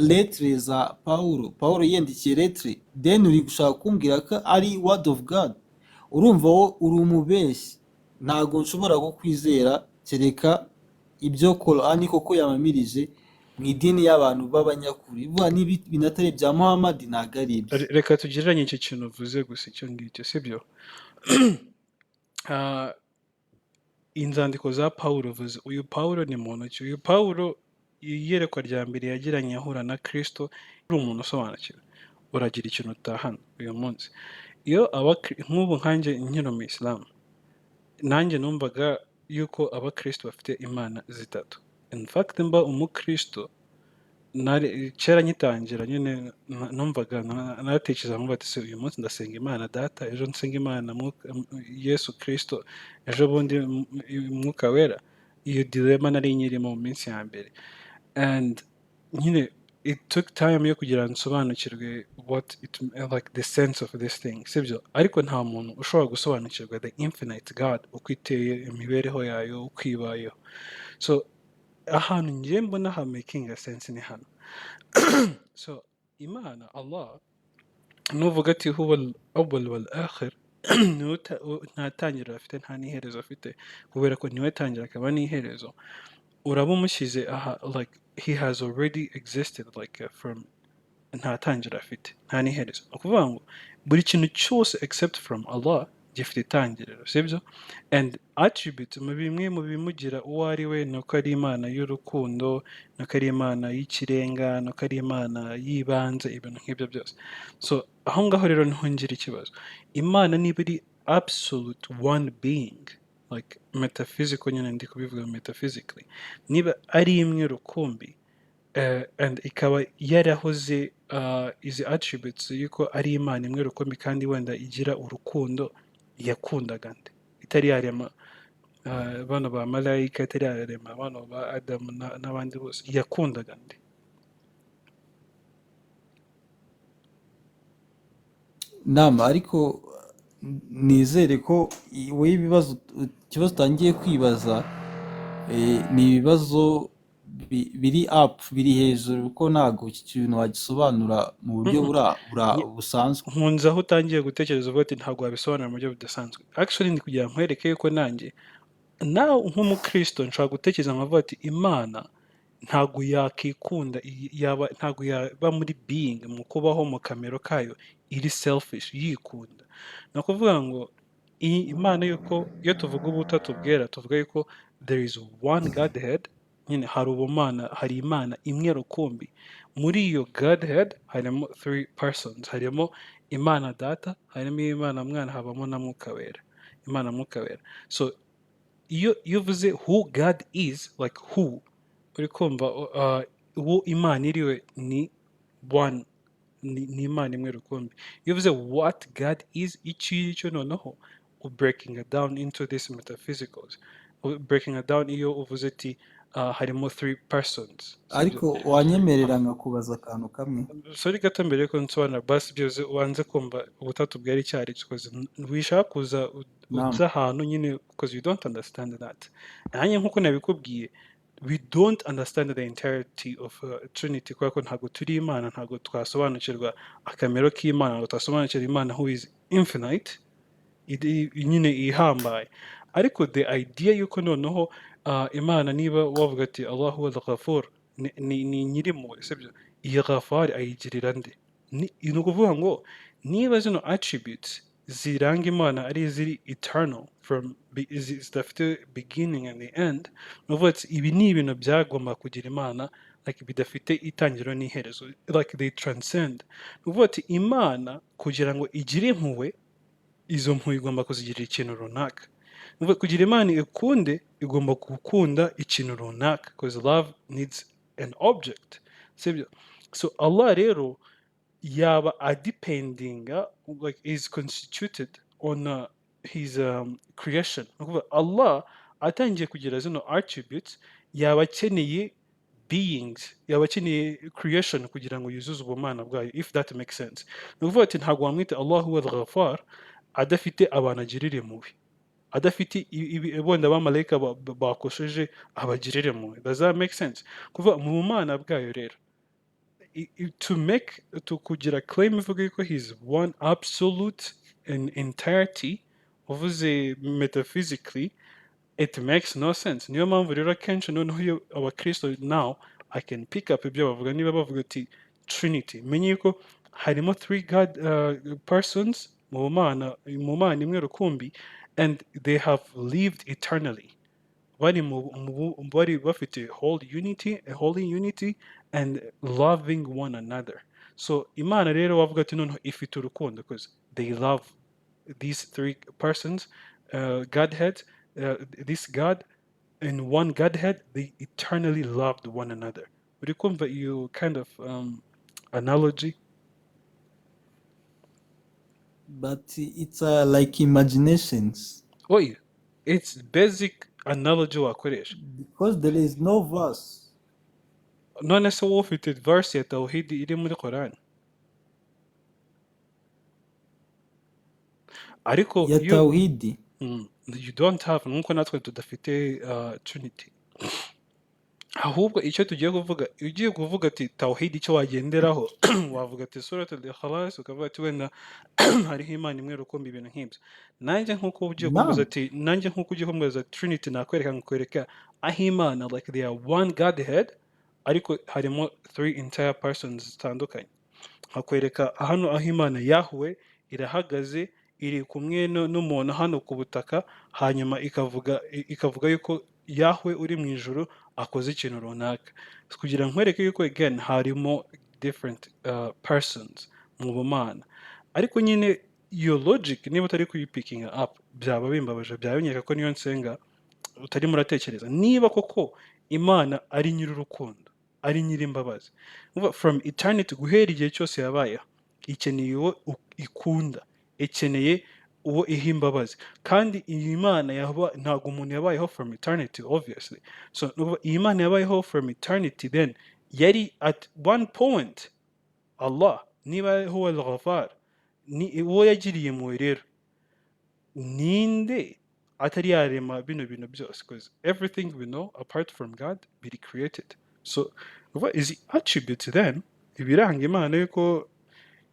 Lettre za Pawulo, Pawulo yiyandikiye lettre, then uri gushaka kumbwira ko ari word of God. Urumva wowe uri umubeshyi, ntabwo nshobora kukwizera kereka ibyo Korani koko yamamirije mu idini y'abantu b'abanyakuri. Vuga niba ibintu atari ibya Muhammad, ntabwo ari ibye. Reka tugereranye icyo kintu uvuze gusa, icyo ngicyo sibyo. Ah, inzandiko za Pawulo uvuze, uyu Pawulo ni muntu ki? Uyu Pawulo, iyerekwa rya mbere yagiranye ahura na Kristo, uri umuntu usobanukiwe, uragira ikintu utahana uyu munsi. Iyo nk'ubu nkanjye nkiri umuyisilamu, nanjye numvaga yuko abakristo bafite imana zitatu. In fact, mba umukristo kera ngitangira nyine, numvaga natekereza nkumva ati: "Se uyu munsi ndasenga Imana Data, ejo nsenga Imana Yesu Kristo, ejo bundi Mwuka Wera?" Iyo dilemma nari nyirimo mu minsi ya mbere, and nyine it took time yo kugira ngo nsobanukirwe what it, like, the sense of this thing, sibyo? Ariko nta muntu ushobora gusobanukirwa the infinite God, uko iteye, imibereho yayo, uko ibayeho. So ahantu ngiye mbona ha making a sense ni hano. So Imana Allah, nuvuga ati huwa al awwal wal akhir, niwe nta tangiriro afite, nta n'iherezo afite, kubera ko niwe tangira akaba n'iherezo, uraba umushyize aha, like he has already existed, like from nta tangiriro afite, nta n'iherezo. Ni ukuvuga ngo buri kintu cyose except from Allah gifite itangiriro, sibyo? And attribute, mu bimwe mu bimugira uwo ari we, ni uko ari Imana y'urukundo, ni uko ari Imana y'ikirenga, ni uko ari Imana y'ibanze, ibintu nk'ibyo byose. So aho ngaho rero niho ngira ikibazo. Imana niba iri absolute one being, like metaphysical nyine, ndi kubivuga metaphysically, niba ari imwe rukumbi, and ikaba yarahoze, izi attributes yuko ari Imana imwe rukumbi kandi wenda igira urukundo, yakundaga nde itari yarema bano ba malayika, itari yarema bano ba Adamu n'abandi bose? Yakundaga nde? Nama, ariko nizere ko wowe ibibazo, ikibazo utangiye kwibaza, ni ibibazo biri up, biri hejuru, kuko ntabwo iki kintu wagisobanura mu buryo busanzwe. Nkunze aho utangiye gutekereza uvuga ati ntabwo wabisobanura mu buryo budasanzwe. Actually, ndi kugira ngo nkwereke yuko nanjye nawe nk'umukristo nshobora gutekereza nkavuga ati Imana ntabwo yakikunda, yaba ntabwo yaba muri being, mu kubaho, mu kamero kayo iri selfish, yikunda. Ni ukuvuga ngo iyi Imana, yuko iyo tuvuga ubutatu bwera, tuvuga yuko there is one Godhead nyine, hari ubumana, hari Imana imwe rukumbi. Muri iyo Godhead harimo three persons: harimo Imana Data, harimo Imana Mwana, habamo na Mwuka Wera, Imana Mwuka Wera. So iyo uvuze who God is, like who, uri kumva uwo Imana iriwe ni one, ni Imana imwe rukumbi. Iyo uvuze what God is, icyo iri cyo, noneho u breaking it down into this metaphysicals, u breaking it down, iyo uvuze ati harimo three persons, sibyo? Ariko wanyemerera nkakubaza akantu kamwe? Sorry, gato mbere yuko nsobanura, basi byose ubanze kumva ubutatu bwari icyo ari cyo, 'cause wishaka kuza Nama. uza ahantu nyine because you don't understand that. Nanjye nkuko nabikubwiye, we don't understand the entirety of Trinity, kubera ko ntabwo turi Imana, ntabwo twasobanukirwa akamero k'Imana, ntabwo twasobanukirwa Imana who is infinite, nyine ihambaye. Ariko the idea yuko noneho Imana, niba wavuga ati Allah huwa al-Ghafur, ni nyirimpuhwe, sibyo? Iyi Ghafar ayigirira nde? Ni ukuvuga ngo niba zino attributes ziranga Imana ari iziri eternal, from zidafite beginning and the end, ni ukuvuga ati ibi ni ibintu byagomba kugira Imana, like bidafite itangiriro n'iherezo, like they transcend. Ni ukuvuga ati Imana kugira ngo igire impuhwe, izo mpuhwe igomba kuzigirira ikintu runaka. Ni ukuvuga kugira Imana ikunde, igomba gukunda ikintu runaka, because love needs an object, sibyo? So Allah rero yaba adependinga, like is constituted on his creation. Ni ukuvuga Allah atangiye kugira zino attributes, yaba akeneye beings, yaba akeneye creation kugira ngo yuzuze ubumana bwayo, if that makes sense. Ni ukuvuga ati ntabwo wamwita Allah huwa al-Ghafar adafite abantu agirira impuhwe, adafite wenda abamarayika bakosheje abagirira impuhwe. Does that make sense? Kuva mu bumana bwayo rero. To make, to kugira claim ivuga yuko he's one absolute in entirety, uvuze metaphysically, it makes no sense. Niyo mpamvu rero akenshi noneho iyo abakristo, now I can pick up ibyo bavuga, niba bavuga ati Trinity, menye yuko harimo three God persons mu Mana imwe rukumbi, and they have lived eternally, bari bari bafite whole unity, a holy unity and loving one another. So Imana rero wavuga ati noneho ifite urukundo because they love these three persons, Godhead, this God in one Godhead, they eternally loved one another. Uri kumva iyo kind of analogy? But it's like imaginations. Oya, it's basic analogy wakoresha. Because there is no verse. None se wowe ufite verse ya tawhidi iri muri Quran? Ariko Ya you tawhidi. You don't have, nkuko natwe tudafite Trinity. Ahubwo icyo tugiye kuvuga, ugiye kuvuga ati tawhid, icyo wagenderaho wavuga ati Surat al-Ikhlas, ukavuga ati wenda hariho Imana imwe rukumbi, ibintu nk'ibyo. Nanjye nk'uko ugiye kumbaza Naam. ati, nanjye nk'uko ugiye kumbaza Trinity, nakwereka, nkakwereka aho Imana, like they are one Godhead, ariko harimo three entire persons zitandukanye. Nkakwereka hano aho Imana Yahwe irahagaze, iri kumwe n'umuntu hano ku butaka, hanyuma ikavuga yuko Yahwe uri mu ijuru akoze ikintu runaka, kugira nkwereke yuko again harimo different persons mu bumana. Ariko nyine iyo logic niba utari kuyipickinga up, byaba bimbabaje, byaba binyereka ko niyo nsenga utarimo uratekereza. Niba koko Imana ari nyir'urukundo, ari nyir'imbabazi, umva, from eternity, guhera igihe cyose yabayeho, ikeneye uwo ikunda, ikeneye uwo iha imbabazi. Kandi iyi Mana yaba, ntabwo umuntu yabayeho from eternity, obviously. So ni ukuvuga, iyi Mana yabayeho from eternity, then yari at one point Allah, niba huwa al-Ghafar, ni uwo yagiriye impuhwe, rero ninde atari yarema bino bintu byose? Because everything we know apart from God biri created. So what is the attribute then, ibiranga Imana yuko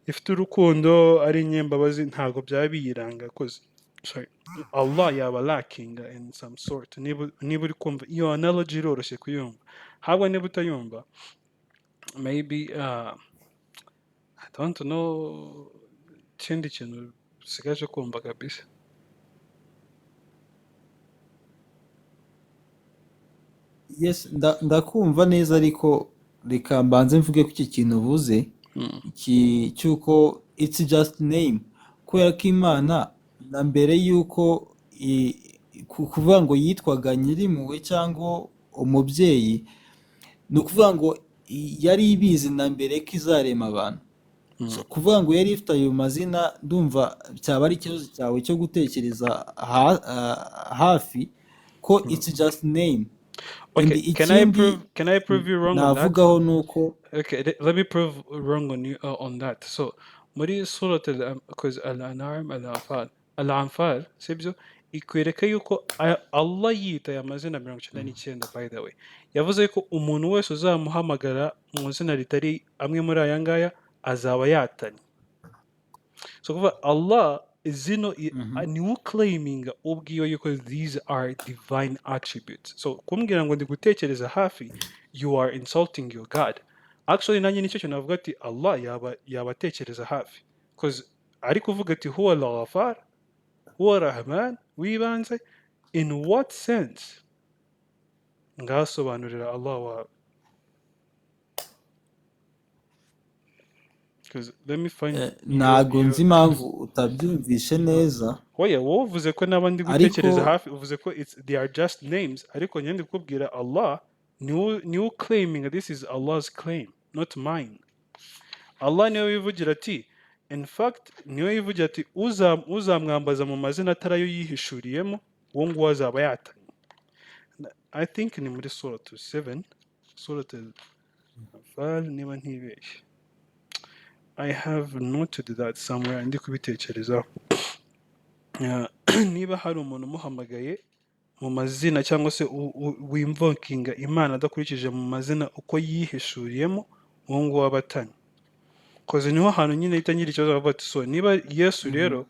ifite urukundo, ari inyembabazi, ntabwo byaba biyiranga, cause, sorry, Allah yaba lacking in some sort. Niba uri kumva iyo analogy, iroroshye kuyumva. Habwa niba utayumva, maybe I don't know ikindi kintu usigaje kumva kabisa. Yes, ndakumva neza, ariko reka mbanze mvuge ko iki kintu uvuze, iki cy'uko it's just name, kubera ko Imana na mbere y'uko kuvuga ngo yitwaga nyirimpuhwe cyangwa umubyeyi, ni ukuvuga ngo yari ibizi na mbere ko izarema abantu. So, kuvuga ngo yari ifite ayo mazina, ndumva cyaba ari ikibazo cyawe cyo gutekereza hafi ko it's just name. And Okay, can I ikindi prove can I prove you wrong on that? navugaho ni uko Okay, let me prove wrong on you on that. So, muri Surat al, al-An'am, al-Anfal, sibyo, ikwereka yuko Allah yita aya mazina 99. By the way, yavuze ko umuntu wese uzamuhamagara mu izina ritari amwe muri aya ngaya azaba yatanye. So kuvuga Allah zino niwe uclaiminga ubwiwe yuko these are divine attributes. So kumbwira ngo ndi gutekereza hafi, you are insulting your God. Actually, nanjye nicyo kintu navuga ati Allah yaba atekereza hafi, cause ari kuvuga ati huwa al-Ghafar, huwa Rahman wibanze, in what sense? Ngasobanurira Allah wawe. 'Cause let me find your Ntago your nzi impamvu utabyumvishe neza. Oya, wowe uvuze ko naba ndi Ariko gutekereza hafi, uvuze ko it's they are just names, ariko njye ndi kukubwira Allah niwe claiming. This is Allah's claim, not mine. Allah niwe wivugira ati, in fact niwe wivugira ati uzamwambaza mu mazina atari ayo yihishuriyemo, uwo nguwo azaba yatanye. I think ni muri Surat 7, Surat al-Anfal, niba ntibeshye. I have noted that somewhere, ndi kubitekerezaho. Niba hari umuntu umuhamagaye mu mazina cyangwa se winvokinga Imana adakurikije mu mazina uko yihishuriyemo, Uwo nguwo aba atanye, 'cause niho hantu nyine ihita ngira ikibazo, bavuga ati so niba Yesu rero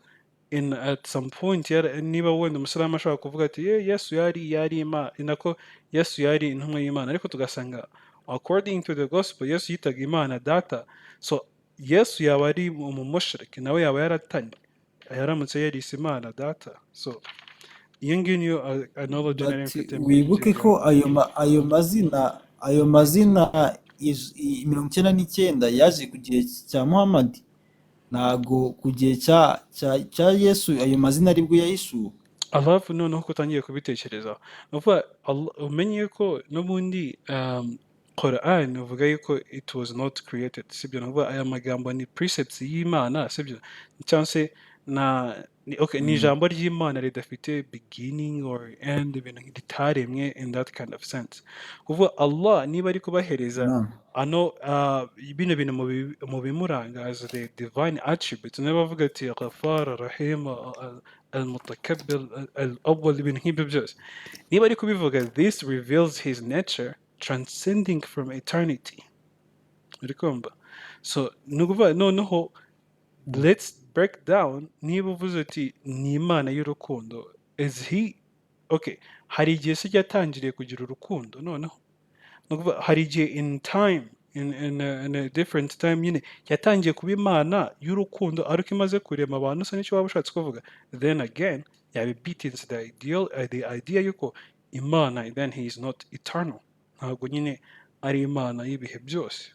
in at some point niba wenda umusilamu ashobora kuvuga ati "Ye, Yesu yari Imana, nako Yesu yari intumwa y'Imana," ariko tugasanga according to the gospel Yesu yitaga Imana data, so Yesu yaba ari umumushiriki, nawe yaba yaratanye yaramutse yarise Imana data. So iyo ngiyo niyo analogy nari But mfite muri ibyo wibuke ko ngibyo. ayo mazina 99 yaje ku gihe cya Muhammad, ntago ku gihe cya Yesu ayo mazina aribwo yahishuwe. Alafu noneho ko utangiye kubitekerezaho, ni ukuvuga umenye ko n'ubundi Quran uvuga yuko it was not created, sibyo? Ni ukuvuga aya magambo ni precepts y'Imana, sibyo? Cyangwa se na ni, okay, ni ijambo ry'Imana ridafite beginning or end, ibintu ritaremwe in that kind of sense. Kuvuga Allah niba ari kubahereza ano bino bintu mu bimuranga as the divine attributes, niba bavuga ati Ghafar, Rahim, Al-Mutakabbir, Al-Awwal, ibintu nk'ibyo byose niba ari kubivuga, this reveals his nature transcending from eternity. Uri kumva? So ni ukuvuga noneho let's break down, niba uvuze uti ni Imana y'urukundo, is he okay, hari igihe se yatangiriye kugira urukundo? Noneho ni ukuvuga hari igihe in time, in a different time nyine yatangiye kuba Imana y'urukundo ariko imaze kurema abantu se? Nicyo waba ushatse kuvuga? Then again yaba beatings the ideal, the idea yuko Imana, then he is not eternal, ntabwo nyine ari Imana y'ibihe byose.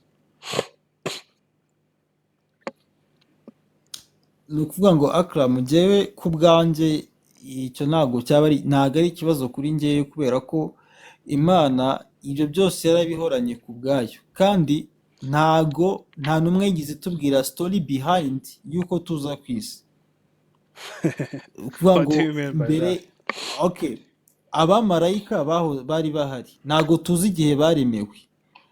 Ni ukuvuga ngo Akram, njyewe ku bwanjye icyo ntabwo cyaba ari, ntabwo ari ikibazo kuri njyewe, kubera ko Imana ibyo byose yarabihoranye ku bwayo, kandi ntago nta n'umwe yigeze itubwira story behind y'uko tuza ku isi. Ukuvuga What ngo do you mean by mbere that? Okay, abamarayika bari bahari, ntago tuzi igihe baremewe.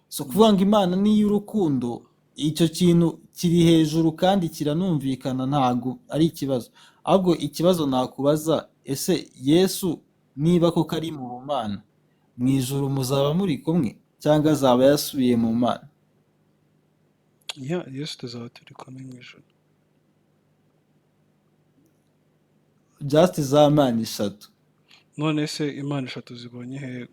So kuvuga ngo Imana ni iy'urukundo, icyo kintu kiri hejuru kandi kiranumvikana, ntago ari ikibazo. Ahubwo ikibazo nakubaza, ese Yesu niba koko ari mu bumana, mu ijuru muzaba muri kumwe cyangwa azaba yasubiye mu Mana? Yeah, Yesu tuzaba turi kumwe mu ijuru. Just za Mana eshatu. None se Imana eshatu zibonye he?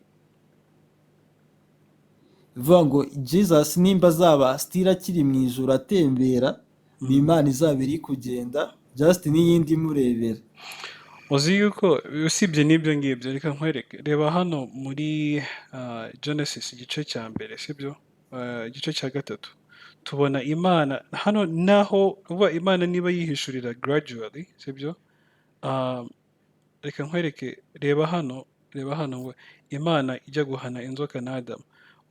Bivuga ngo Jesus nimba azaba still akiri mu ijuru atembera, ni Imana izaba iri kugenda just n'iyindi imurebera. Uzi yuko usibye n'ibyo ngibyo, reka nkwereke, reba hano muri Genesis igice cya mbere, sibyo? Igice cya gatatu tubona Imana hano, naho uba Imana niba yihishurira gradually, sibyo? Reka nkwereke, reba hano, reba hano ngo Imana ijya guhana inzoka na Adamu,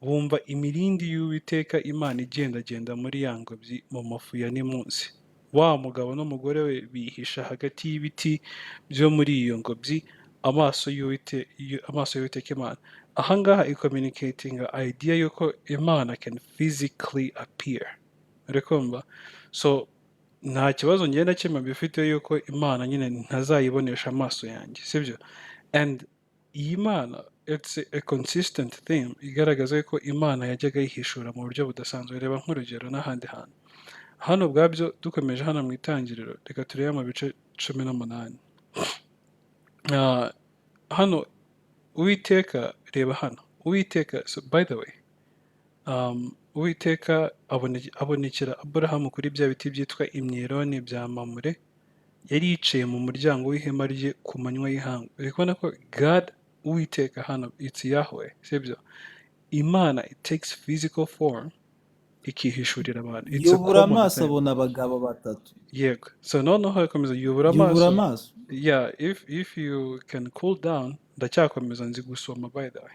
bumva imirindi y'Uwiteka Imana igendagenda muri ya ngobyi mu mafu ya nimunsi. Wa mugabo n'umugore we bihisha hagati y'ibiti byo muri iyo ngobyi amaso y'Uwiteka Imana. Ahangaha icommunicating idea y'uko Imana can physically appear. Uri kumva? So nta kibazo njye na kimwe mbifite yuko Imana nyine ntazayibonesha amaso yanjye, sibyo? And iyi Mana, it's a consistent theme igaragaza ko Imana yajyaga yihishura mu buryo budasanzwe. Reba nk'urugero n'ahandi hantu hano ubwabyo, dukomeje hano mu itangiriro, reka turebe mu bice 18. Hano Uwiteka, reba hano Uwiteka, so by the way, Uwiteka abonekera Aburahamu kuri bya biti byitwa imyeroni bya Mamure, yari yicaye mu muryango w'ihema rye ku manywa y'ihangu. Uri kubona ko God Uwiteka hano, it's Yahweh, sibyo? Imana it takes physical form ikihishurira abantu. It's a Yubura common amaso thing. abona abagabo batatu. Yego. So noneho akomeza yubura Yubura amaso. amaso. Yeah, if you can cool down, ndacyakomeza nzi gusoma by the way.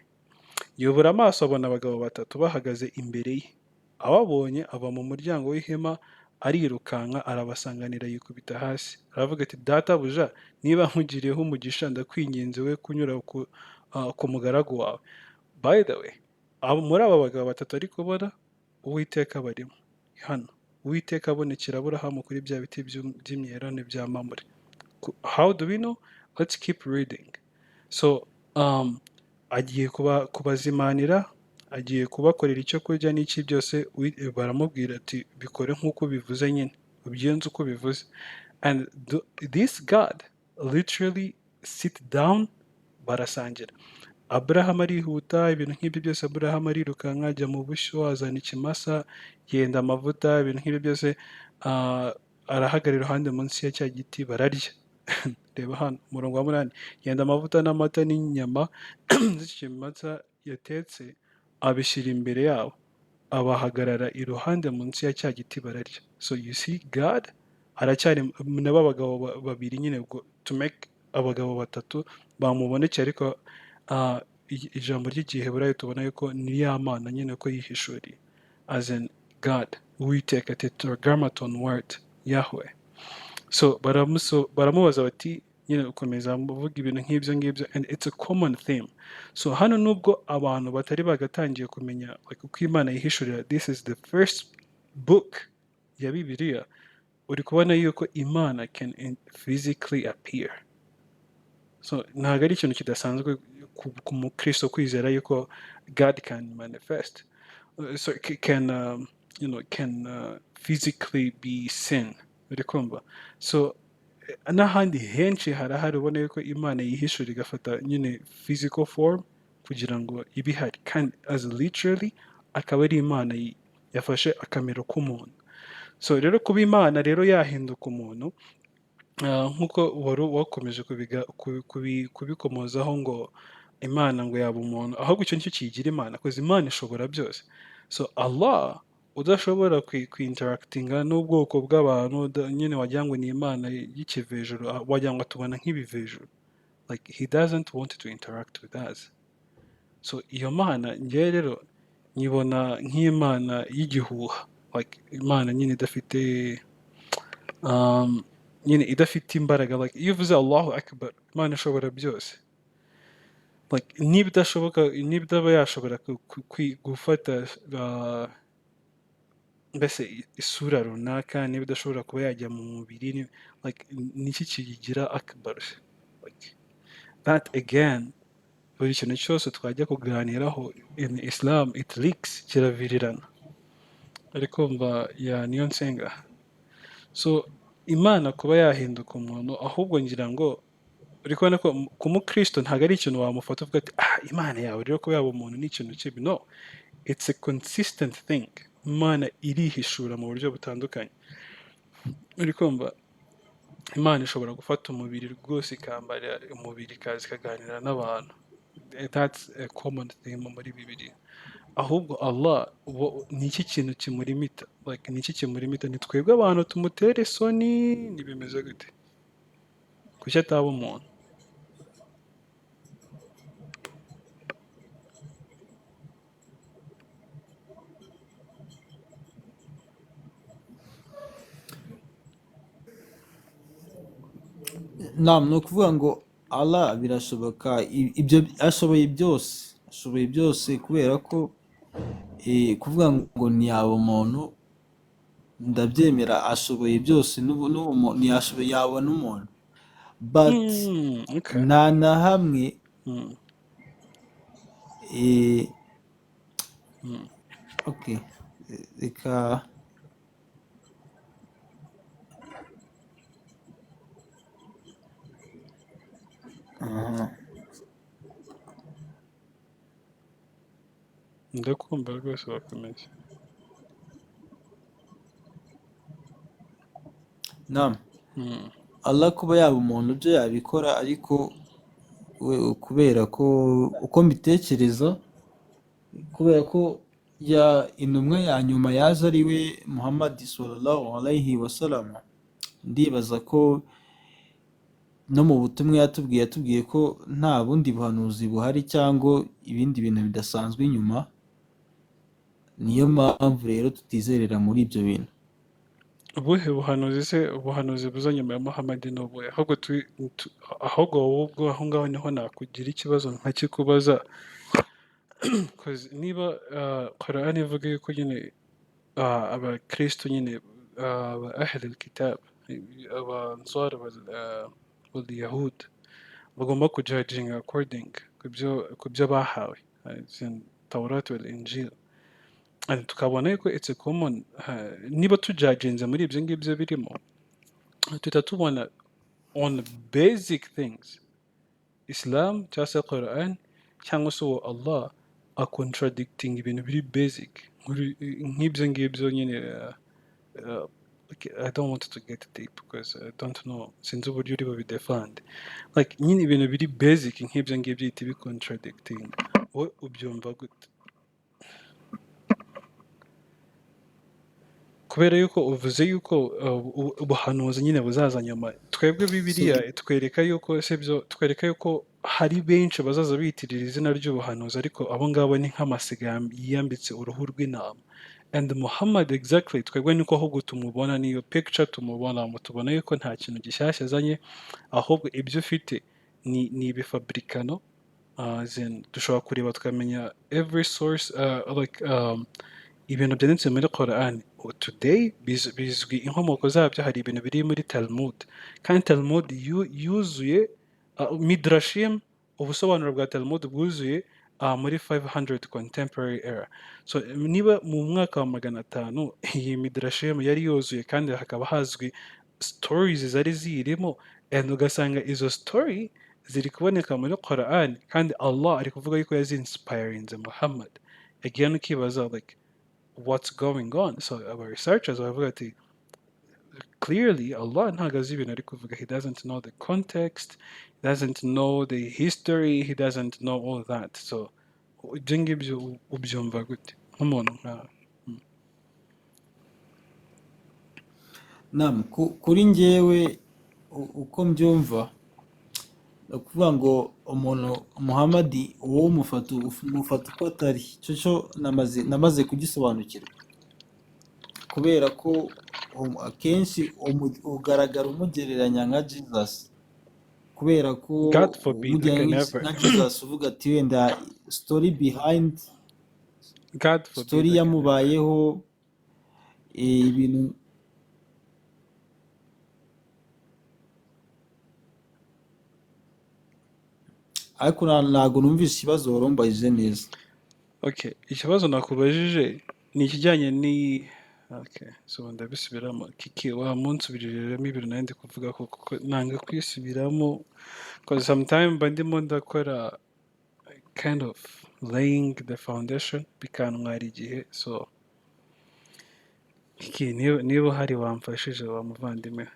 Yubura amaso abona abagabo batatu bahagaze imbere ye. Ababonye ava mu muryango w'ihema arirukanka arabasanganira yikubita hasi. Aravuga ati databuja, niba nkugiriyeho umugisha ndakwinginze we kunyura ku mugaragu wawe. By the way, muri aba bagabo batatu ari kubona Uwiteka barimo hano. Uwiteka abonekera Aburahamu kuri bya biti by'imyeroni bya Mamure. How do we know? Let's keep reading. So agiye kubazimanira, Agiye kubakorera icyo kurya n'iki byose, baramubwira ati bikore nk'uko bivuze nyine, ubigenze uko bivuze. And this God literally sit down, barasangira. Aburahamu arihuta, ibintu nk'ibyo byose, Aburahamu arirukanka ajya mu bushyo, azana ikimasa, yenda amavuta, ibintu nk'ibyo byose, arahagarara iruhande munsi ya cya giti, bararya. Reba hano umurongo wa 8, yenda amavuta n'amata n'inyama z'ikimasa yatetse, abishyira imbere yabo, abahagarara iruhande munsi ya cya giti, bararya. So you see, God aracyari nabo abagabo babiri nyine, ubwo to make abagabo batatu bamubonekeye, ariko ijambo ry'igiheburayo tubona yuko ni ya Mana nyine ko yihishuriye as in God, Uwiteka, tetragrammaton word, Yahweh. So baramubaza bati nyine ukomeza uvuga ibintu nk'ibyo ngibyo, and it's a common theme. So hano nubwo abantu batari bagatangiye kumenya like uko Imana yihishurira, this is the first book ya Bibiliya uri kubona yuko Imana can physically appear. So ntabwo ari ikintu kidasanzwe ku mukristo kwizera yuko God can manifest, so can you know can physically be seen. Uri kumva? So n'ahandi henshi harahari ubona yuko Imana yihishura igafata nyine physical form kugira ngo ibe ihari, kandi as literally akaba ari Imana yafashe akamero k'umuntu. So rero kuba Imana rero yahinduka umuntu, nk'uko wari wakomeje kubikomozaho ngo Imana ngo yaba umuntu, ahubwo icyo nicyo kiyigira Imana, kuko Imana ishobora byose. So Allah udashobora kwinteractinga n'ubwoko bw'abantu, nyine wagira ngo ni Imana y'ikivejuru, wagira ngo atubona nk'ibivejuru, like he doesn't want to interact with us. So iyo Mana njyewe rero nyibona nk'Imana y'igihuha, like Imana nyine idafite nyine idafite imbaraga. Like iyo uvuze Allahu Akbar, Imana ishobora byose, like niba idashoboka, niba idaba yashobora gufata mbese isura runaka, niba idashobora kuba yajya mu mubiri, like niki kiyigira akbar? Like that again, buri kintu cyose twajya kuganiraho in Islam, it leaks, kiravirirana. Ariko mva ya niyo nsenga. So Imana kuba yahinduka umuntu, ahubwo ngira ngo uri kubona ko ku mukristo ntabwo ari ikintu wamufata uvuga ati ah, Imana yawe rero kuba yaba umuntu ni ikintu kibi. No, it's a consistent thing. Imana irihishura mu buryo butandukanye. Uri kumva? Imana ishobora gufata umubiri rwose, ikambara umubiri, ikaza ikaganira n'abantu. That's a common thing muri Bibiliya. Ahubwo Allah ni iki kintu kimurimita? Like ni iki kimurimita? Ni twebwe abantu tumutera isoni? Ntibimeze gute? Kuki ataba umuntu? Naam, ni ukuvuga ngo Allah birashoboka, ibyo ashoboye byose, ashoboye byose, kubera ko kuvuga ngo ntiyaba umuntu ndabyemera, ashoboye byose, n'ubu ntiyashoboye yaba n'umuntu, but Okay. nta na hamwe okay, reka aha. Ndakumva rwose, bakomeza. Naam. Allah kuba yaba umuntu byo yabikora, ariko we kubera ko uko mbitekereza, kubera ko ya intumwa ya nyuma yaje ari we Muhammad sallallahu alayhi wasallam, ndibaza ko no mu butumwa yatubwiye ko nta bundi buhanuzi buhari cyangwa ibindi bintu bidasanzwe inyuma. Niyo mpamvu rero tutizerera muri ibyo bintu. Ubuhe buhanuzi se? Ubuhanuzi buza nyuma ya Muhammad ni ubuhe? Ahubwo ahubwo wowe ubwo aho ngaho niho nakugira ikibazo nkakikubaza. 'Cause niba Quran ivuga yuko nyine abakristo nyine, aba ahl al-kitab, aba ansar wal yahud, bagomba kujudginga according ku byo bahawe, as in Tawrat wal Injil, and tukabona yuko it's a common, niba tujudginze muri ibyo ngibyo birimo, tuhita tubona on basic things Islam cyangwa se Quran cyangwa se uwo Allah a contradicting ibintu biri basic nk'ibyo ngibyo nyine. Okay, I don't want to get deep because I don't know, sinzi uburyo uri bubidefend, like nyine ibintu biri basic nk'ibyo ngibyo ihita ibicontradicting. Wowe ubyumva gute? Kubera yuko uvuze yuko ubuhanuzi nyine buzaza nyuma, twebwe So Bibiliya itwereka yuko, sibyo, twereka yuko hari benshi bazaza biyitirira izina ry'ubuhanuzi, ariko abo ngabo ni nk'amasiga yiyambitse uruhu rw'intama. And Muhammad, exactly, twebwe niko ahubwo tumubona, niyo picture tumubona, tubona yuko nta kintu gishyashya azanye, ahubwo ibyo ufite ni ibifabrikano. Then dushobora kureba tukamenya every source, like ibintu byanditse muri Quran today bizwi inkomoko zabyo. Hari ibintu biri muri Talmud, kandi Talmud yuzuye Midrashim, ubusobanuro bwa Talmud bwuzuye muri 500 contemporary era. So niba mu mwaka wa 500 iyi Midrashim yari yuzuye kandi hakaba hazwi stories zari ziyirimo, and ugasanga izo story ziri kuboneka muri Quran, kandi Allah ari kuvuga yuko yazinspirinze Muhammad, again ukibaza like what's going on. So our researchers baravuga ati clearly Allah ntabwo azi ibintu ari kuvuga. He doesn't know the context, he doesn't know the history, he doesn't know all that. So ibyo ngibyo ubyumva gute nk'umuntu nka Naam, kuri njyewe uko mbyumva, ni ukuvuga ngo umuntu Muhamadi uwo umufata uko atari cyo cyo namaze kugisobanukirwa, kubera ko akenshi ugaragara umugereranya nka Jesus, kubera ko God forbid, I umugereranya can nka never. nka Jesus uvuga ati wenda story behind God forbid, story I can never. yamubayeho, ibintu. Ariko ntabwo numvise ikibazo warumbajije neza. Okay, ikibazo nakubajije ni ikijyanye ni, okay, so ndabisubiramo. Kiki, wa munsubiriremo ibintu nari ndi kuvuga, kuko nanga kwisubiramo, cause sometimes mba ndimo ndakora kind of laying the foundation, bikantwara igihe. So Kiki, niba uhari wamfashije wa muvandimwe.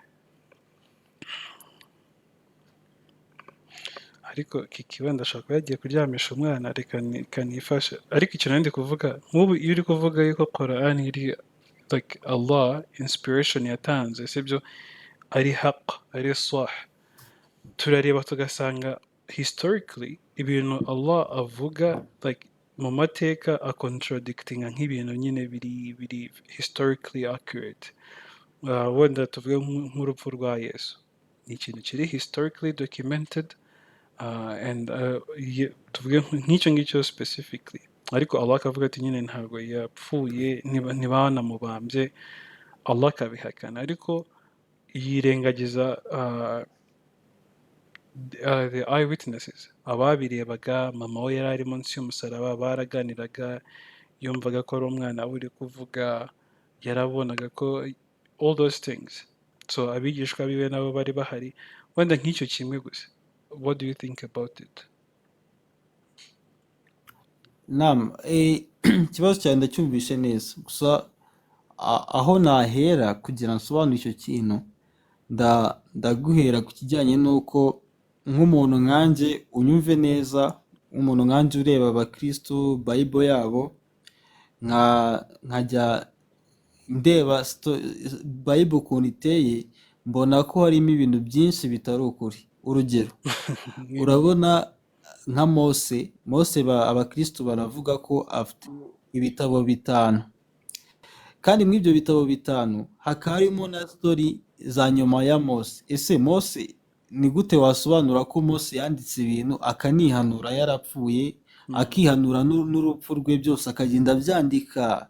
Ariko Kiki wenda ashobora kuba yagiye kuryamisha umwana, reka nifashe. Ariko icyo nari ndi kuvuga, nk'ubu iyo uri kuvuga yuko Quran iri like Allah inspiration yatanze, sibyo, ari haq, ari sah, turareba tugasanga historically ibintu Allah avuga like mu mateka acontradictinga nk'ibintu nyine biri historically accurate. Wenda tuvuge nk'urupfu rwa Yesu ni ikintu kiri historically documented, and tuvuge nk'icyo ngicyo specifically, ariko Allah akavuga ati nyine ntabwo yapfuye, ntibanamubambye, Allah akabihakana, ariko yirengagiza the eyewitnesses, ababirebaga. Mama we yari ari munsi y'umusaraba, baraganiraga, yumvaga ko ari umwana we uri kuvuga, yarabonaga ko all those things. So abigishwa biwe nabo bari bahari. Wenda nk'icyo kimwe gusa, what do you think about it? Naam, ikibazo cyawe ndacyumvishe neza, gusa aho nahera kugira nsobanure icyo kintu, ndaguhera ku kijyanye n'uko nk'umuntu nkanjye unyumve neza, nk'umuntu nkanjye ureba abakristo Bible yabo, nkajya ndeba Bible ukuntu iteye, mbona ko harimo ibintu byinshi bitari ukuri. Urugero, urabona nka Mose abakristo baravuga ko afite ibitabo 5, kandi muri ibyo bitabo 5 hakaba harimo na story za nyuma ya Mose. Ese Mose ni gute wasobanura ko Mose yanditse ibintu akanihanura yarapfuye, akihanura n'urupfu rwe byose akagenda abyandika?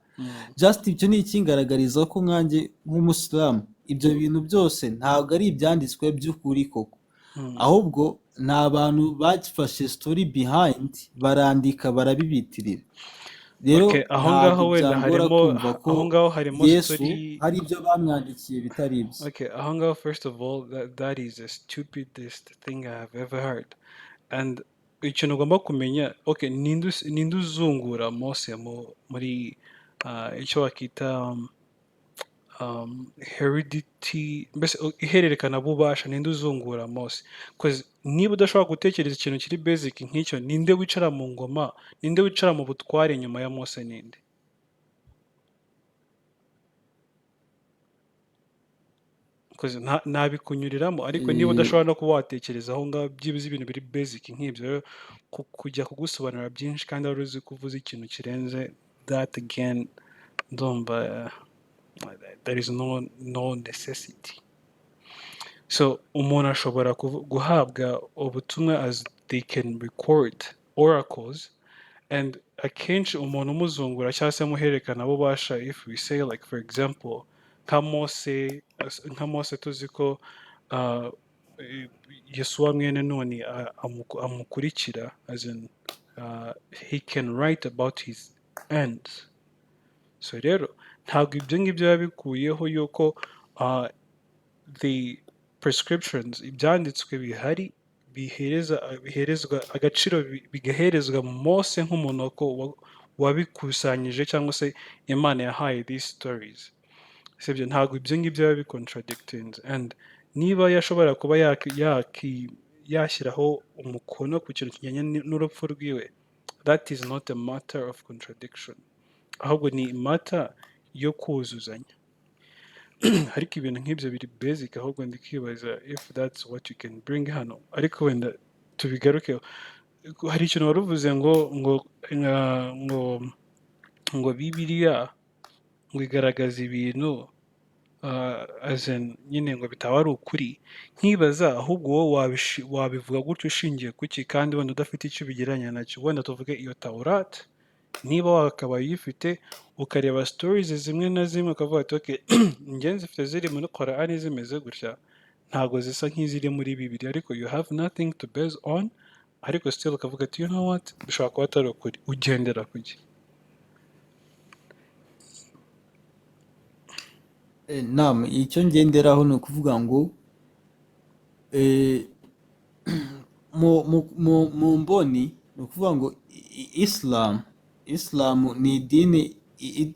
Just ibyo ni ikingaragariza ko nkanjye nk'umusilamu ibyo bintu byose ntabwo ari ibyanditswe by'ukuri koko, ahubwo ni abantu bafashe story behind barandika barabibitirira. Rero Okay, aho ntabwo ngaho wenda byangora harimo, kumva ko aho ngaho harimo Yesu story. hari ibyo bamwandikiye bitari ibye. Okay, aho ngaho, first of all, that is the stupidest thing I have ever heard. And ikintu ugomba kumenya, okay, ninde uzungura Mose muri icyo wakita heredity, mbese ihererekanabubasha, ninde uzungura Mose? 'Cause niba udashobora gutekereza ikintu kiri basic nk'icyo, ninde wicara mu ngoma, ninde wicara mu butware nyuma ya Mose, ninde? 'Cause ntabikunyuriramo, ariko niba udashobora no kuba watekereza aho ngaho byibuze ibintu biri basic nk'ibyo rero, kujya kugusobanurira byinshi kandi wari uzi ko uvuze ikintu kirenze that, again ndumva there is no necessity. So umuntu ashobora guhabwa ubutumwa as they can record oracles, and akenshi umuntu umuzungura cyangwa se amuhererekana bubasha, if we say like for example nka Mose tuzi ko Yesuwa mwene Nuni amukurikira, as in he can write about his end. So rero ntabwo ibyo ngibyo biba bikuyeho yuko the prescriptions, ibyanditswe bihari, biherezwa agaciro, bigaherezwa Mose nk'umuntu wabikusanyije cyangwa se Imana yahaye these stories, sibyo? Ntabwo ibyo ngibyo biba bicontradicting. And niba yashobora kuba yashyiraho umukono ku kintu kijyanye n'urupfu rwiwe, that is not a matter of contradiction, ahubwo ni matter yo kuzuzanya. Ariko ibintu nk'ibyo biri basic, ahubwo ndikibaza if that's what you can bring hano. Ariko wenda tubigarukeho. Hari ikintu wari uvuze ngo Bibiliya ngo igaragaza ibintu as in nyine ngo bitaba ari ukuri. Nkibaza ahubwo wowe wabivuga gutyo ushingiye kuki, kandi wenda udafite icyo ubigereranya nacyo? Wenda tuvuge iyo Tawurat, niba wakabaye uyifite, ukareba stories zimwe na zimwe, ukavuga ati okay, njye nzifite ziri muri Korani zimeze gutya, ntabwo zisa nk'iziri muri Bibiliya, ariko you have nothing to base on, ariko still ukavuga ati you know what, bishobora kuba atari ukuri, ugendera kuki? Nam, icyo ngenderaho ni ukuvuga ngo mu mboni, ni ukuvuga ngo Islam ni idini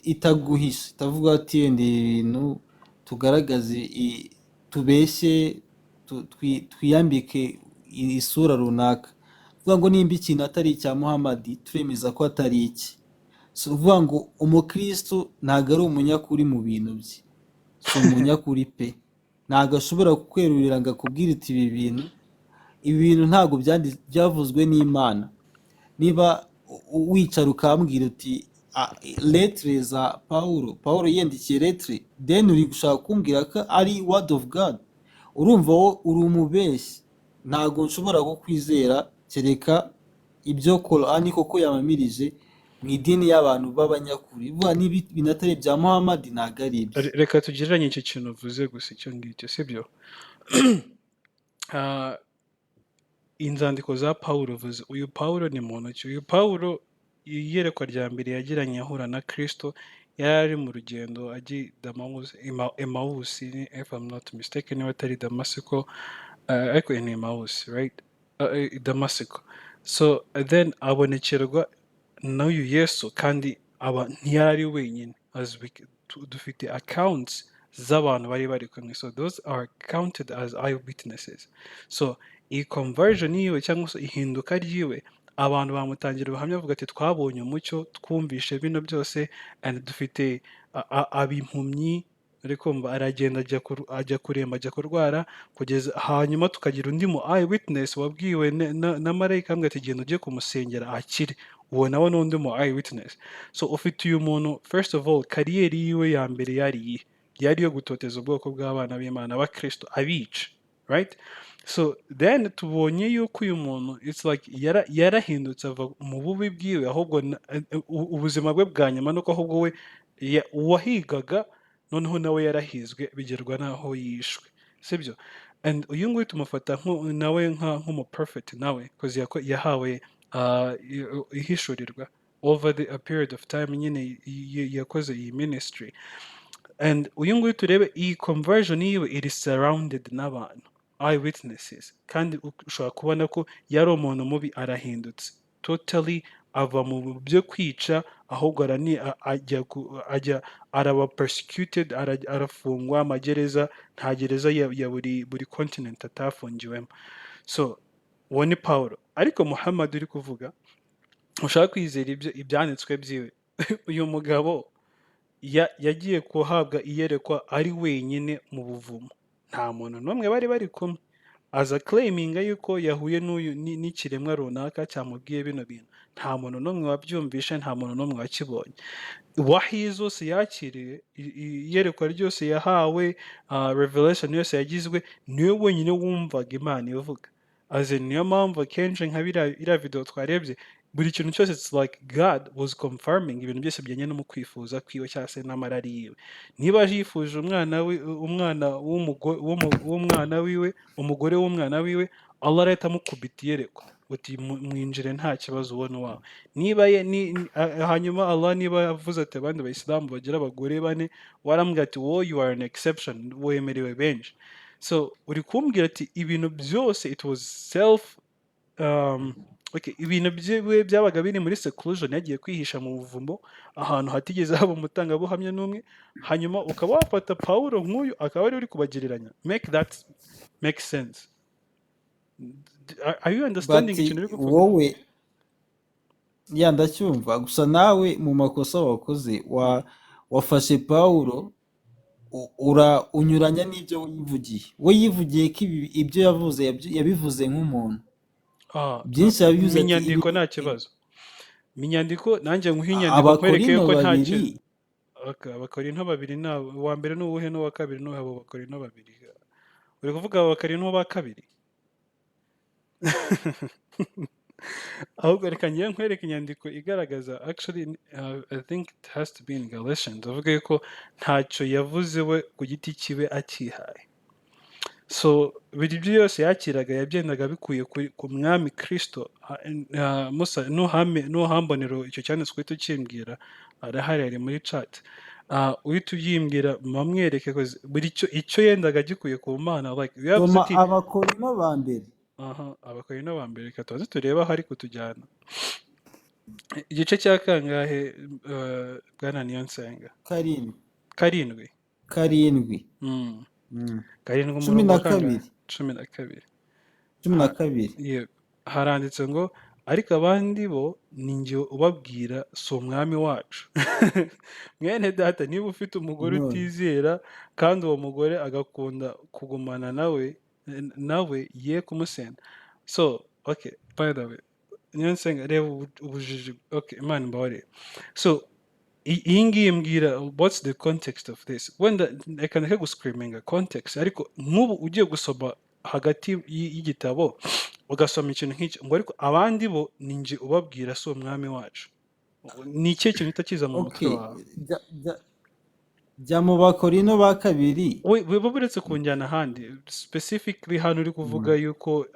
itaguhisha, itavuga ati wenda ibintu tugaragaze, tubeshye, twiyambike isura runaka. Kuvuga ngo nimba ikintu atari icya Muhammad, turemeza ko atari iki. Si ukuvuga ngo umukristo ntabwo ari umunyakuri mu bintu bye, si umunyakuri pe, ntabwo ashobora kukwerurira ngo akubwire iti ibi bintu ntabwo byavuzwe n'Imana. Niba wicara ukambwira uti lettre za Paulo, Paulo yiyandikiye lettre, then uri gushaka kumbwira ko ari word of God, urumva wowe uri umubeshyi. Ntabwo nshobora kukwizera kereka ibyo Korani koko yamamirije mu idini y'abantu b'abanyakuri. Vuga niba ibintu atari ibya Muhammad, ntabwo ari ibye. Reka tugereranye icyo kintu uvuze gusa, icyo ngicyo sibyo. Inzandiko za Paulo uvuze, uyu Paulo ni muntu ki? Uyu Paulo, iyerekwa rya mbere yagiranye ahura na Kristo, yari ari mu rugendo ajya i Emawusi, if I'm not mistaken, niba atari Damasiko, ariko ni Emawusi, right? Damasiko. So then abonekerwa n'uyu Yesu, kandi aba ntiyari ari wenyine, as we dufite accounts z'abantu bari bari kumwe, so those are counted as eyewitnesses. So iyi conversion yiwe cyangwa se ihinduka ryiwe, abantu bamutangira ubuhamya bavuga ati twabonye umucyo, twumvishe bino byose, and dufite abimpumyi, ariko kumva aragenda ajya kuremba, ajya kurwara, kugeza hanyuma tukagira undi mu eyewitness wabwiwe na marayika amubwira ati genda ujye kumusengera akire. Uwo nawe ni undi mu eyewitness. So ufite uyu muntu, first of all, kariyeri yiwe ya mbere yari iyihe? Yari iyo gutoteza ubwoko bw'abana b'Imana, abakristo, abica, right? So then tubonye yuko uyu muntu it's like yarahindutse ava mu bubi bwiwe, ahubwo ubuzima bwe bwa nyuma nuko ahubwo we uwahigaga noneho nawe yarahizwe, bigerwa n'aho yishwe, sibyo? And uyu nguyu tumufata nawe nk'umu prophet nawe, 'cause yahawe ihishurirwa. Over the a period of time nyine yakoze iyi ministry. And uyu nguyu turebe iyi conversion yiwe iri surrounded n'abantu, eyewitnesses, kandi ushobora kubona ko yari umuntu mubi, arahindutse totally, ava mu byo kwica, ahubwo ajya araba persecuted, arafungwa amagereza, nta gereza ya buri continent atafungiwemo. So uwo ni Paulo. Ariko Muhammad uri kuvuga ushaka kwizera ibyo ibyanditswe byiwe, uyu mugabo yagiye guhabwa iyerekwa ari wenyine mu buvumo, nta muntu n'umwe bari bari kumwe, aza claiminga yuko yahuye n'uyu n'ikiremwa runaka cyamubwiye bino bintu. Nta muntu n'umwe wabyumvishe, nta muntu n'umwe wakibonye. Wahi zose yakiriye, iyerekwa ryose yahawe, revelation yose yagizwe, niwe wenyine wumvaga Imana ivuga. As in, niyo mpamvu akenshi nka biriya, iriya video twarebye, buri kintu cyose, it's like God was confirming ibintu byose bijyanye no mu kwifuza kwiwe cyangwa se n'amarari yiwe. Niba yifuje umwana we, umwana w'umwana wiwe, umugore w'umwana wiwe, Allah arahita amukubita iyerekwa uti: "Mwinjire, nta kibazo, ubona uwawe." Niba ye hanyuma Allah niba yavuze ati abandi bayisilamu bagira abagore bane, warambwira ati: "Wowe, you are an exception, wemerewe benshi." So uri kumbwira ati ibintu byose it was self okay, ibintu byiwe byabaga biri muri seclusion, yagiye kwihisha mu buvumo ahantu hatigeze haba umutangabuhamya n'umwe, hanyuma ukaba wafata Pawulo nk'uyu akaba ari uri kubagereranya. Make that make sense. Are you understanding But ikintu uri kuvuga? Wowe, ya, ndacyumva. Gusa nawe mu makosa wakoze, wafashe Pawulo unyuranya n'ibyo yivugiye. We yivugiye ko ibyo yavuze yabivuze nk'umuntu. Ah, byinshi yabivuze mu ati nyandiko nta kibazo. Mu nyandiko, nanjye nguhe inyandiko nkwereke Abakorinto yuko nta babiri. Okay, Abakorinto babiri ni uwa mbere ni uwuhe n'uwa kabiri ni uwuhe? Abo Bakorinto babiri uri kuvuga, Abakorinto ba kabiri? Ahubwo reka ngiye nkwereke inyandiko igaragaza. Actually, I think it has to be in Galatians, avuga yuko ntacyo yavuze we ku giti kiwe akihaye. So buri byo yose yakiraga yagendaga bikuye ku mwami Kristo. Musa, nuhambonero icyo cyanditswe uhita ukimbwira, arahari, ari muri chat. Uhita uyimbwira mamwereke ko buri cyo icyo yendaga agikuye ku Mana, like yavuze Soma ati Abakorinto ba mbere. Aha, Abakorinto ba mbere, reka tubanze turebe aho ari kutujyana. Igice cya kangahe, bwana Niyonsenga? Karindwi. Karindwi. Karindwi. Karindwi, Cumi umurongo na wa kangahe? kabiri. 12. Cumi na kabiri. Yego, haranditse ngo: "Ariko abandi bo ni njye ubabwira, si umwami wacu. Mwene data, niba ufite umugore None utizera kandi uwo mugore agakunda kugumana nawe, ye kumusenda." So okay, by the way, Niyonsenga, reba ubujiji. Okay, Imana imbabarire. So iyi ngiyi mbwira, what's the context of this? Wenda reka ndeke guscreaminga context, ariko nk'ubu ugiye gusoma hagati y'igitabo ugasoma ikintu nk'iki ngo: "Ariko abandi bo ni njye ubabwira, si umwami wacu," ni ikihe kintu uhita kiza mu mutwe Okay. wawe? Jya mu Bakorino ba kabiri. We buretse kunjyana ahandi, specifically hano uri kuvuga yuko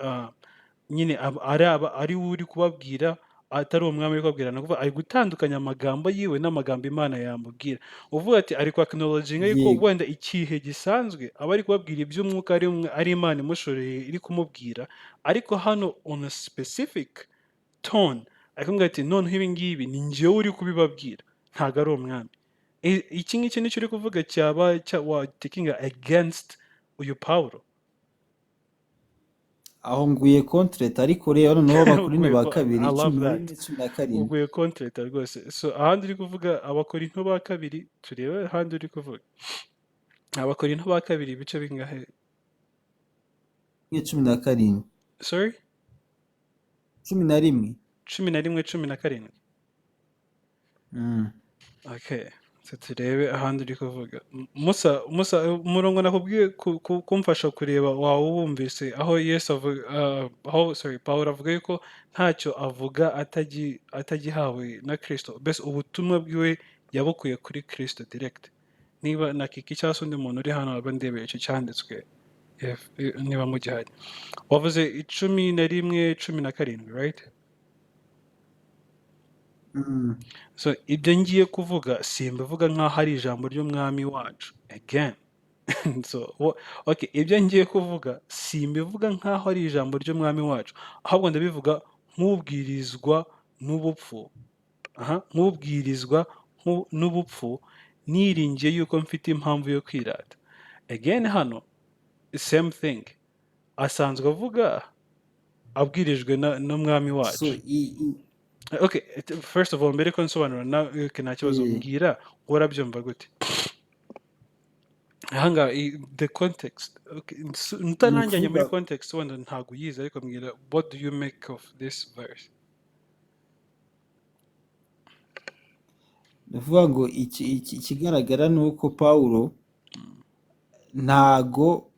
nyine ari we uri kubabwira, atari umwami uri kubabwira. Ni ukuvuga ari gutandukanya amagambo yiwe n'amagambo Imana yamubwira. Uvuga ati ari kwacknowledginga yuko wenda ikihe gisanzwe aba ari kubabwira iby'umwuka ari Imana imushoreye iri kumubwira, ariko hano on a specific tone ari kumubwira ati: "Noneho ibi ngibi ni njyewe uri kubibabwira, ntabwo ari umwami." Iki ngiki nicyo uri kuvuga cyaba cya wa taking against uyu Pawulo? Aho nguye contre, ariko rero noneho Abakorinto Uguye ba ko kabiri, I love cumi na that. rimwe 17. Uguye contre rwose. So ahandi uri kuvuga Abakorinto ba kabiri, turebe ahandi uri kuvuga Abakorinto ba kabiri, ibice bingahe? 17. Sorry? 11. 11 17. Okay, so turebe ahandi uri kuvuga. Musa, umurongo nakubwiye kumfasha kureba waba wumvise aho Yesu avuga, aho, sorry, Pawulo avuga yuko ntacyo avuga atagihawe na Kristo, mbese ubutumwa bwiwe yabukuye kuri Kristo direct. Niba na Kiki cyangwa se undi muntu uri hano aba ndebeye icyo cyanditswe, niba mugihari. Wavuze 11 17, right? So ibyo ngiye kuvuga simbivuga nk'aho ari ijambo ry'umwami wacu again. So okay, ibyo ngiye kuvuga simbivuga nk'aho ari ijambo ry'umwami wacu, ahubwo ndabivuga nk'ubwirizwa n'ubupfu, aha, nk'ubwirizwa n'ubupfu, niringiye yuko mfite impamvu yo kwirata. Again hano same thing, asanzwe avuga abwirijwe n'umwami So wacu. Okay, first of all, mbere ko nsobanura na, okay, nta kibazo. Mbwira, urabyumva gute ahangaha the context? Okay, Ni ntaranjyanye muri ukuvuga context, wenda ntabwo uyizi, ariko mbwira, what do you make of this verse? Ni ukuvuga ngo ikigaragara ni uko Pawulo ntago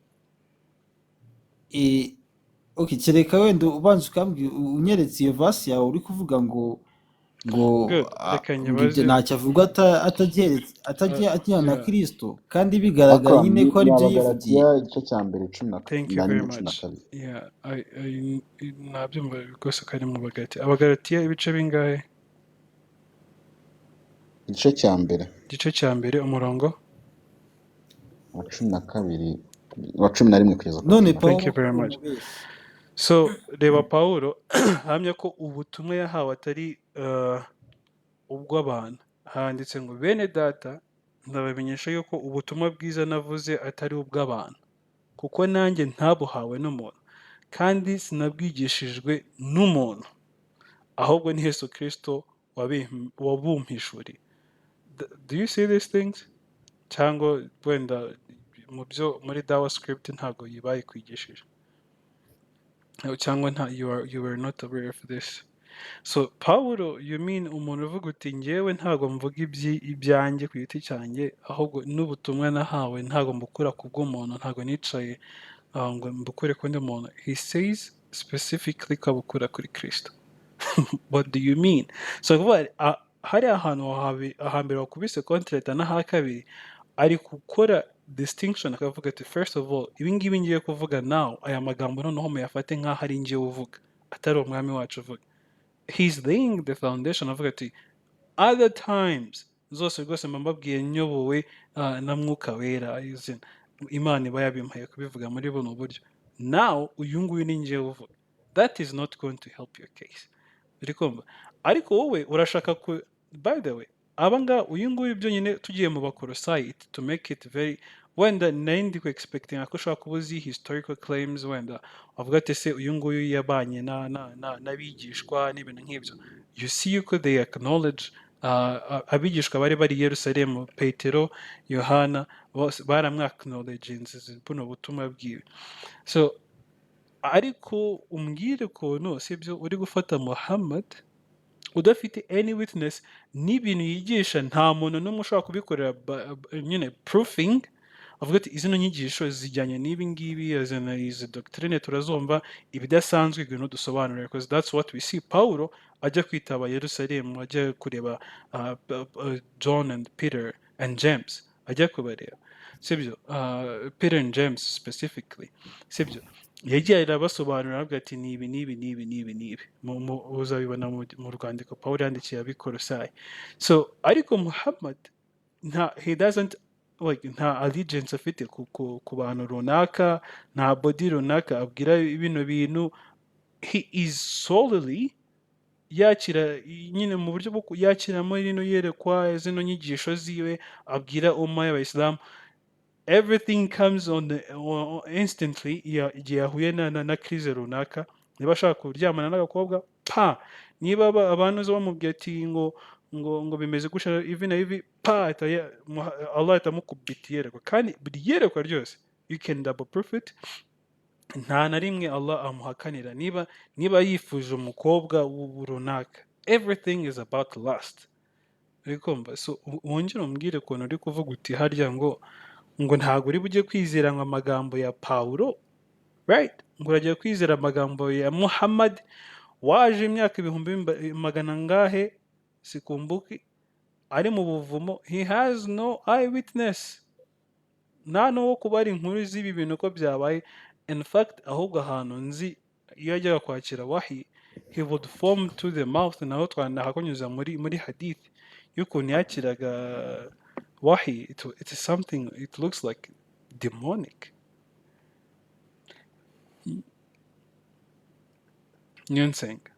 okay, kereka wenda ubanza ukambwira, unyeretse iyo verse yawe uri kuvuga ngo Good, reka ngo ibyo nyibaze. ntacyo avuga atajya ajyana na Kristo, kandi bigaragara Akram, nyine ni ko ari ni byo yivugiye. Abagalatiya igice cya mbere cumi na Thank you na very rimwe, cumi na much. kabiri. Yeah, nabyumva rwose ko ari mu Bagalatiya. Abagalatiya ibice bingahe? Igice cya mbere. Igice cya mbere, umurongo Wa 12, wa 11 kugeza ku wa None cumi na Thank Pawulo you ko very ari much. umubeshyi. So reba, Pawulo ahamya ko ubutumwa yahawe atari ubw'abantu. Handitse ngo: "Bene data, ndabamenyesha yuko ubutumwa bwiza navuze atari ubw'abantu, kuko nanjye ntabuhawe n'umuntu, kandi sinabwigishijwe n'umuntu, ahubwo ni Yesu Kristo wabumpishuriye." Do you see these things? Cyangwa wenda mu byo muri dawa script ntabwo bayikwigishije, cyangwa nta you were not aware of this. So Pawulo, you mean umuntu uvuga uti: "Njyewe ntabwo mvuga ibyanjye ku giti cyanjye, ahubwo n'ubutumwa nahawe ntabwo mbukura ku bw'umuntu, ntabwo nicaye ngo mbukure ku wundi muntu." He says specifically ko abukura kuri Kristo. What do you mean? So kuvuga hari ahantu ahambere wakubise contract n'aha kabiri ari gukora distinction, akavuga ati: "First of all, ibi ngibi ngiye kuvuga now, aya magambo noneho muyafate nk'aho ari njyewe uvuga, atari umwami wacu uvuga." He's laying the foundation, avuga ati: "Other times zose rwose mba mbabwiye nyobowe na Mwuka Wera, izina Imana iba yabimpaye kubivuga muri buno buryo. Now uyu nguyu ni njyewe uvuga." That is not going to help your case, uri kumva? Ariko wowe urashaka ku, by the way, aba ngaba, uyu nguyu byonyine, tugiye mu Bakorosayi to make it very, wenda nari ndi ku expecting ko ushobora kuba uzi historical claims, wenda avuga ati: "Se uyu nguyu yabanye na n'abigishwa n'ibintu nk'ibyo." You see yuko they acknowledge abigishwa bari bari i Yerusalemu, Petero, Yohana, bose baramwacknowledginze buno butumwa bwiwe. So ariko umbwire ukuntu, sibyo, uri gufata Muhammad udafite any witness, n'ibintu yigisha nta muntu n'umwe ushobora kubikorera nyine proofing, avuga ati: "Izino nyigisho zijyanye n'ibi ngibi, zino izi doctrine turazumva, ibidasanzwe ibintu dusobanurira." Because that's what we see. Paulo ajya kwitaba Yerusalemu, ajya kureba John and Peter and James, ajya kubareba, sibyo? Peter and James specifically, sibyo? Yagiye arabasobanurira, aravuga ati: "Ni ibi n'ibi n'ibi n'ibi n'ibi." Uzabibona mu rwandiko Pawulo yandikiye Abikorosayi. So ariko Muhammad nta, he doesn't like, nta allegiance afite ku bantu runaka, nta body runaka abwira bino bintu. He is solely yakira nyine mu buryo bwo yakiramo rino yerekwa, zino nyigisho ziwe abwira umma y'Abayisilamu. Everything comes on instantly igihe yahuye na crise runaka. Niba ashaka kuryamana n'agakobwa, pa, niba abantu uza bamubwiye ati ngo bimeze gutya, ivi na ivi, pa, ahita Allah ahita amukubita iyerekwa. Kandi buri yerekwa ryose you can double proof it. Nta na rimwe Allah amuhakanira niba yifuje umukobwa runaka. Everything is about lust, uri kumva? So wongere umbwire ukuntu uri kuvuga uti harya ngo ntabwo uri bujye kwizera ngo amagambo ya Pawulo, right, ngo uragiye kwizera amagambo ya Muhammad waje imyaka ibihumbi magana angahe sikumbuki, ari mu buvumo. He has no eyewitness, nta n'uwo kubara inkuru z'ibi bintu ko byabaye. In fact, ahubwo ahantu nzi iyo yajyaga kwakira wahi He would form to the mouth, naho twanahakunyuza muri hadith y'ukuntu yakiraga wahi. It is something, it looks like demonic. Niyonsenga,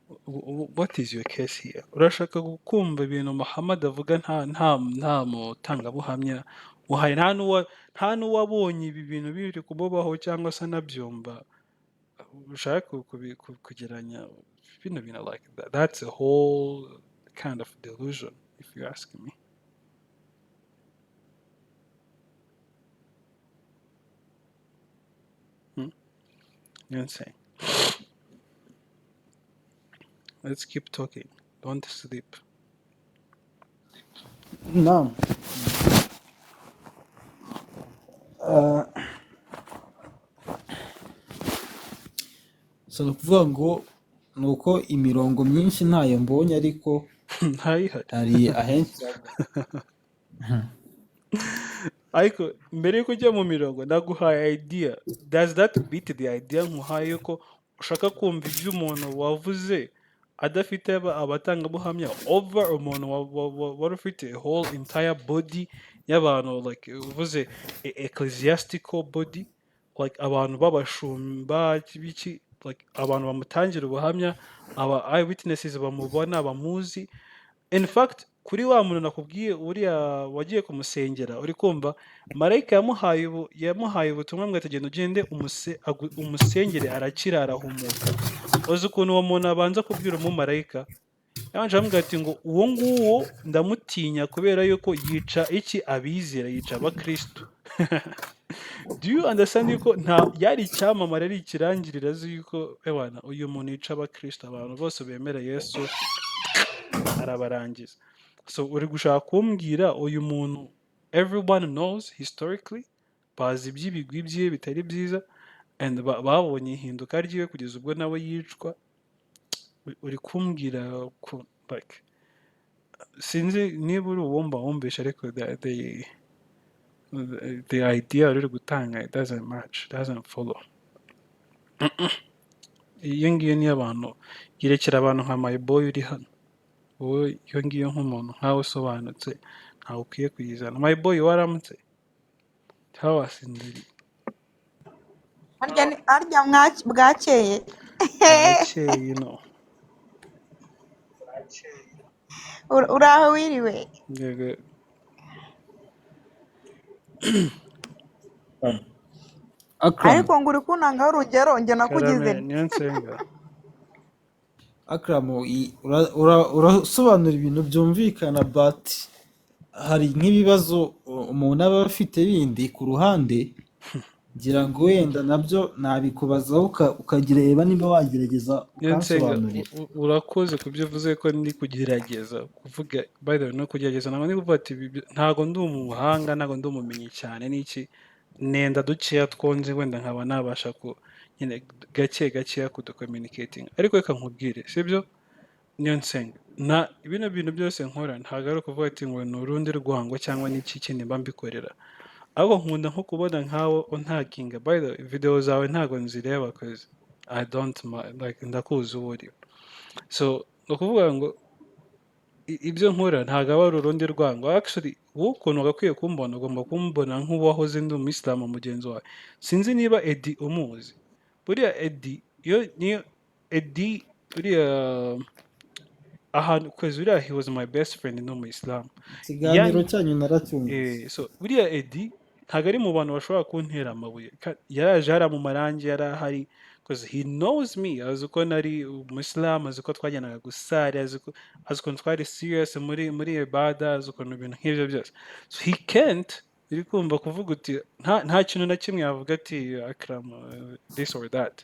what is your case here? Urashaka kumva ibintu Muhammad avuga nta mutangabuhamya uhari, nta n'uwabonye ibi bintu biri kumubaho cyangwa se anabyumva. Ushaka kugereranya bino bintu like that. That's a whole kind of delusion if you ask me. Niyonsenga, let's keep talking, don't sleep. Naam. So ni ukuvuga ngo ni uko imirongo myinshi ntayo mbonye, ariko ntayihari. Hari ahenshi. Ariko mbere yuko ujya mu mirongo, naguhaye idea. Does that beat the idea nkuhaye yuko ushaka kumva ibyo umuntu wavuze adafite abatangabuhamya over umuntu wari ufite a whole entire body y'abantu, like uvuze ecclesiastical body, like abantu b'abashumba biki, like abantu bamutangira ubuhamya, aba eyewitnesses bamubona, bamuzi. In fact, kuri wa muntu nakubwiye uriya wagiye kumusengera, uri kumva marayika yamuhaye ubutumwa ngo ati genda ugende umusengere arakira arahumuka. Uzi ukuntu uwo muntu abanza kubwira umumarayika? Yabanje aramubwira ati ngo uwo nguwo ndamutinya kubera yuko yica iki abizera, yica abakristo. Do you understand yuko nta yari icyamamare, ari ikirangirire, azi yuko ewana uyu muntu yica abakristo, abantu bose bemera Yesu arabarangiza. So uri gushaka kumbwira uyu muntu everyone knows historically, bazi iby'ibigwi bye bitari byiza, and babonye ihinduka ryiwe kugeza ubwo nawe yicwa. Uri kumbwira ku like sinzi niba uri uwumva wumvishe, ariko the idea uri gutanga, it doesn't match, it doesn't follow. Iyo ngiyo niyo abantu yerekera abantu nka my boy uri hano. Wowe iyo ngiyo nk'umuntu nkawe usobanutse ntawe ukwiye kuyizana. My boy, waramutse cyangwa wasinziriye? Harya bwakeye? Bwakeye no. Uraho wiriwe? Yego. Akram. Ariko ngo uri kuntangaho urugero njye nakugize Karame, nte? niyo nsenga. Akram, urasobanura ibintu byumvikana, but hari nk'ibibazo umuntu aba afite bindi ku ruhande, ngira ngo wenda nabyo nabikubazaho ukagireba niba wagerageza Niyo nsenga, ukansobanurira. Urakoze ku byo uvuze ko ndi kugerageza kuvuga. By the way, no kugerageza ntabwo ndi kuvuga ati ntabwo ndi umuhanga, ntabwo ndi umumenyi cyane n'iki, nenda dukeya twonze wenda nkaba nabasha ku nyine gake gakeya kuducommunicating. Ariko reka nkubwire, sibyo? Niyo nsenga, na bino bintu byose nkora ntabwo ari ukuvuga ati ngo ni urundi rwango cyangwa n'iki kindi mba mbikorera, ahubwo nkunda nko kubona nkawe untaginga. By the way, video zawe ntabwo nzireba cause I don't like ndakuzi uwo uriwe. So ni ukuvuga ngo ibyo nkora ntabwo aba ari urundi rwango. Actually wowe ukuntu wagakwiye kumbona, ugomba kumbona nk'uwahoze ndi umuyisilamu mugenzi wawe. Sinzi niba Eddie umuzi. Buriya Eddie iyo niyo Eddie uriya ahantu kwezi uriya he was my best friend, ni umuyisilamu. Ikiganiro cyanyu naracyumvise. So buriya Eddie ntabwo ari mu bantu bashobora kuntera amabuye. Yaraje hariya mu marangi, yari ahari because he knows me, azi uko nari umusilamu, azi uko twajyanaga gusari, azi ukuntu twari serious muri ibada, azi ukuntu ibintu nk'ibyo byose. So he can't, uri kumva kuvuga uti nta kintu na kimwe yavuga ati Akram, this or that.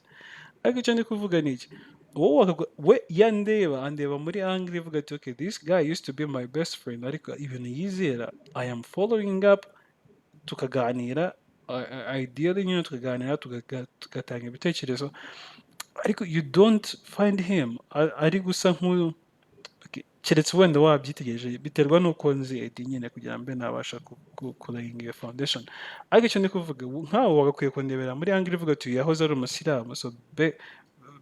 Ariko icyo ndi kuvuga ni iki, wowe we yandeba andeba muri angle ivuga ati okay, this guy used to be my best friend, ariko ibintu yizera I am following up, tukaganira, ideally nyine tukaganira, tugatanga ibitekerezo, ariko you don't find him ari gusa nk'uyu. Okay, keretse wenda wabyitegereje, biterwa n'uko nzi Eddie nyine kugira ngo mbe nabasha kulayinga iyo foundation. Ariko icyo ndi kuvuga, nkawe wagakwiye kundebera muri angle ivuga ati uyu yahoze ari umusilamu, so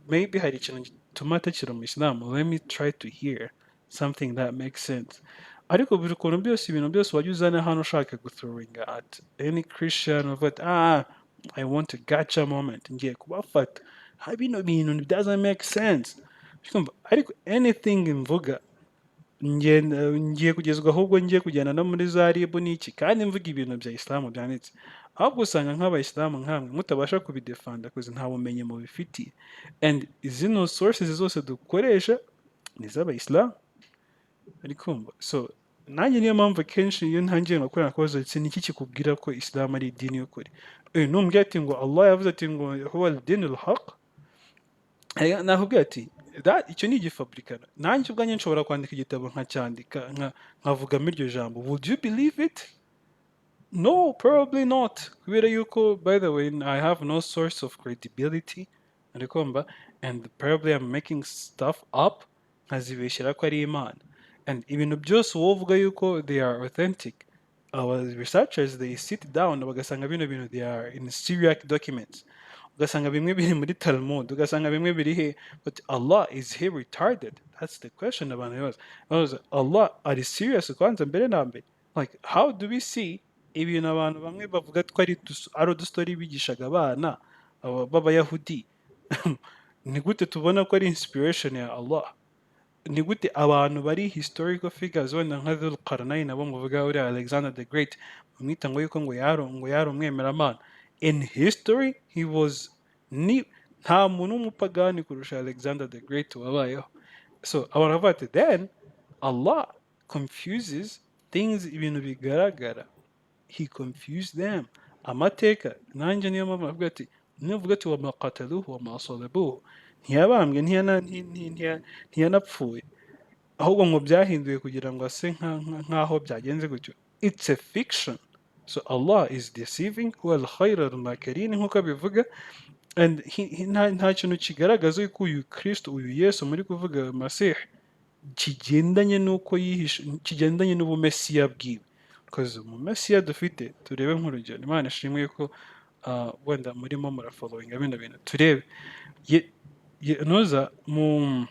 Maybe hari ikintu gituma atakiri umuyisilamu. Let me try to hear something that makes sense. Ariko buri kuntu byose, ibintu byose wajya uzana hano ushaka guthrowinga at any Christian, uvuga ati: "Ah, I want a gotcha moment, ngiye kubafata." Ha, bino bintu it doesn't make sense. Urumva? Ariko anything mvuga, ngiye kugezwa, ahubwo ngiye kujyana no muri za RIB n'iki, kandi mvuga ibintu bya isilamu byanditse, ahubwo usanga nk'abayisilamu nkamwe mutabasha kubidefenda kuko nta bumenyi mubifitiye. And zino sources zose dukoresha ni iz'abayisilamu, ari kumva. So nanjye niyo mpamvu akenshi iyo ntangiye ngakorera akabazo ati: "Niki kikubwira ko isilamu ari idini y'ukuri?" Numbwira ati ngo Allah yavuze ati ngo huwa al-dinul haq, nakubwira ati icyo ni igifabrikano. Nanjye ubwanjye nshobora kwandika igitabo, nkacyandika, nkavugamo iryo jambo. Would you believe it? No, probably not, kubera yuko, by the way, I have no source of credibility, ari kumva, and probably I'm making stuff up, nkazibeshyera ko ari Imana. And ibintu byose wowe uvuga yuko they are authentic, our researchers, they sit down bagasanga bino bintu, they are in Syriac documents, ugasanga bimwe biri muri Talmud, ugasanga bimwe biri he. But Allah, is he retarded? That's the question abantu bibaza. Babaza, Allah ari serious kwanza mbere na mbere? Like, how do we see ibintu abantu bamwe bavuga ko ari udustory bigishaga abana b'abayahudi, ni gute tubona ko ari inspiration ya Allah? Ni gute abantu bari historical figures, wenda nka Dhul Qarnayn, nabo muvuga uriya Alexander the Great, bamwita ngo yuko ngo yari umwemeramana? In history he was, ni nta muntu w'umupagani kurusha Alexander the Great wabayeho. So abantu baravuga ati then Allah confuses things, ibintu bigaragara he confused them. Amateka, nanjye niyo mpamvu avuga ati nivuga ati wama qataluhu wama salabuhu, ntiyabambwe, ntiyanapfuye, ahubwo ngo byahinduye kugira ngo ase nk'aho byagenze gutyo. It's a fiction. So Allah is deceiving, huwa al-khayr al-makirin, nk'uko abivuga. And nta kintu kigaragaza yuko uyu Kristo, uyu Yesu muri kuvuga, Masih, kigendanye n'uko yihishe, kigendanye n'ubumesiya bwiwe, because umumesiya dufite, turebe nk'urugero, Imana ishimwe ko wenda murimo murafollowinga bino bintu, turebe noza mu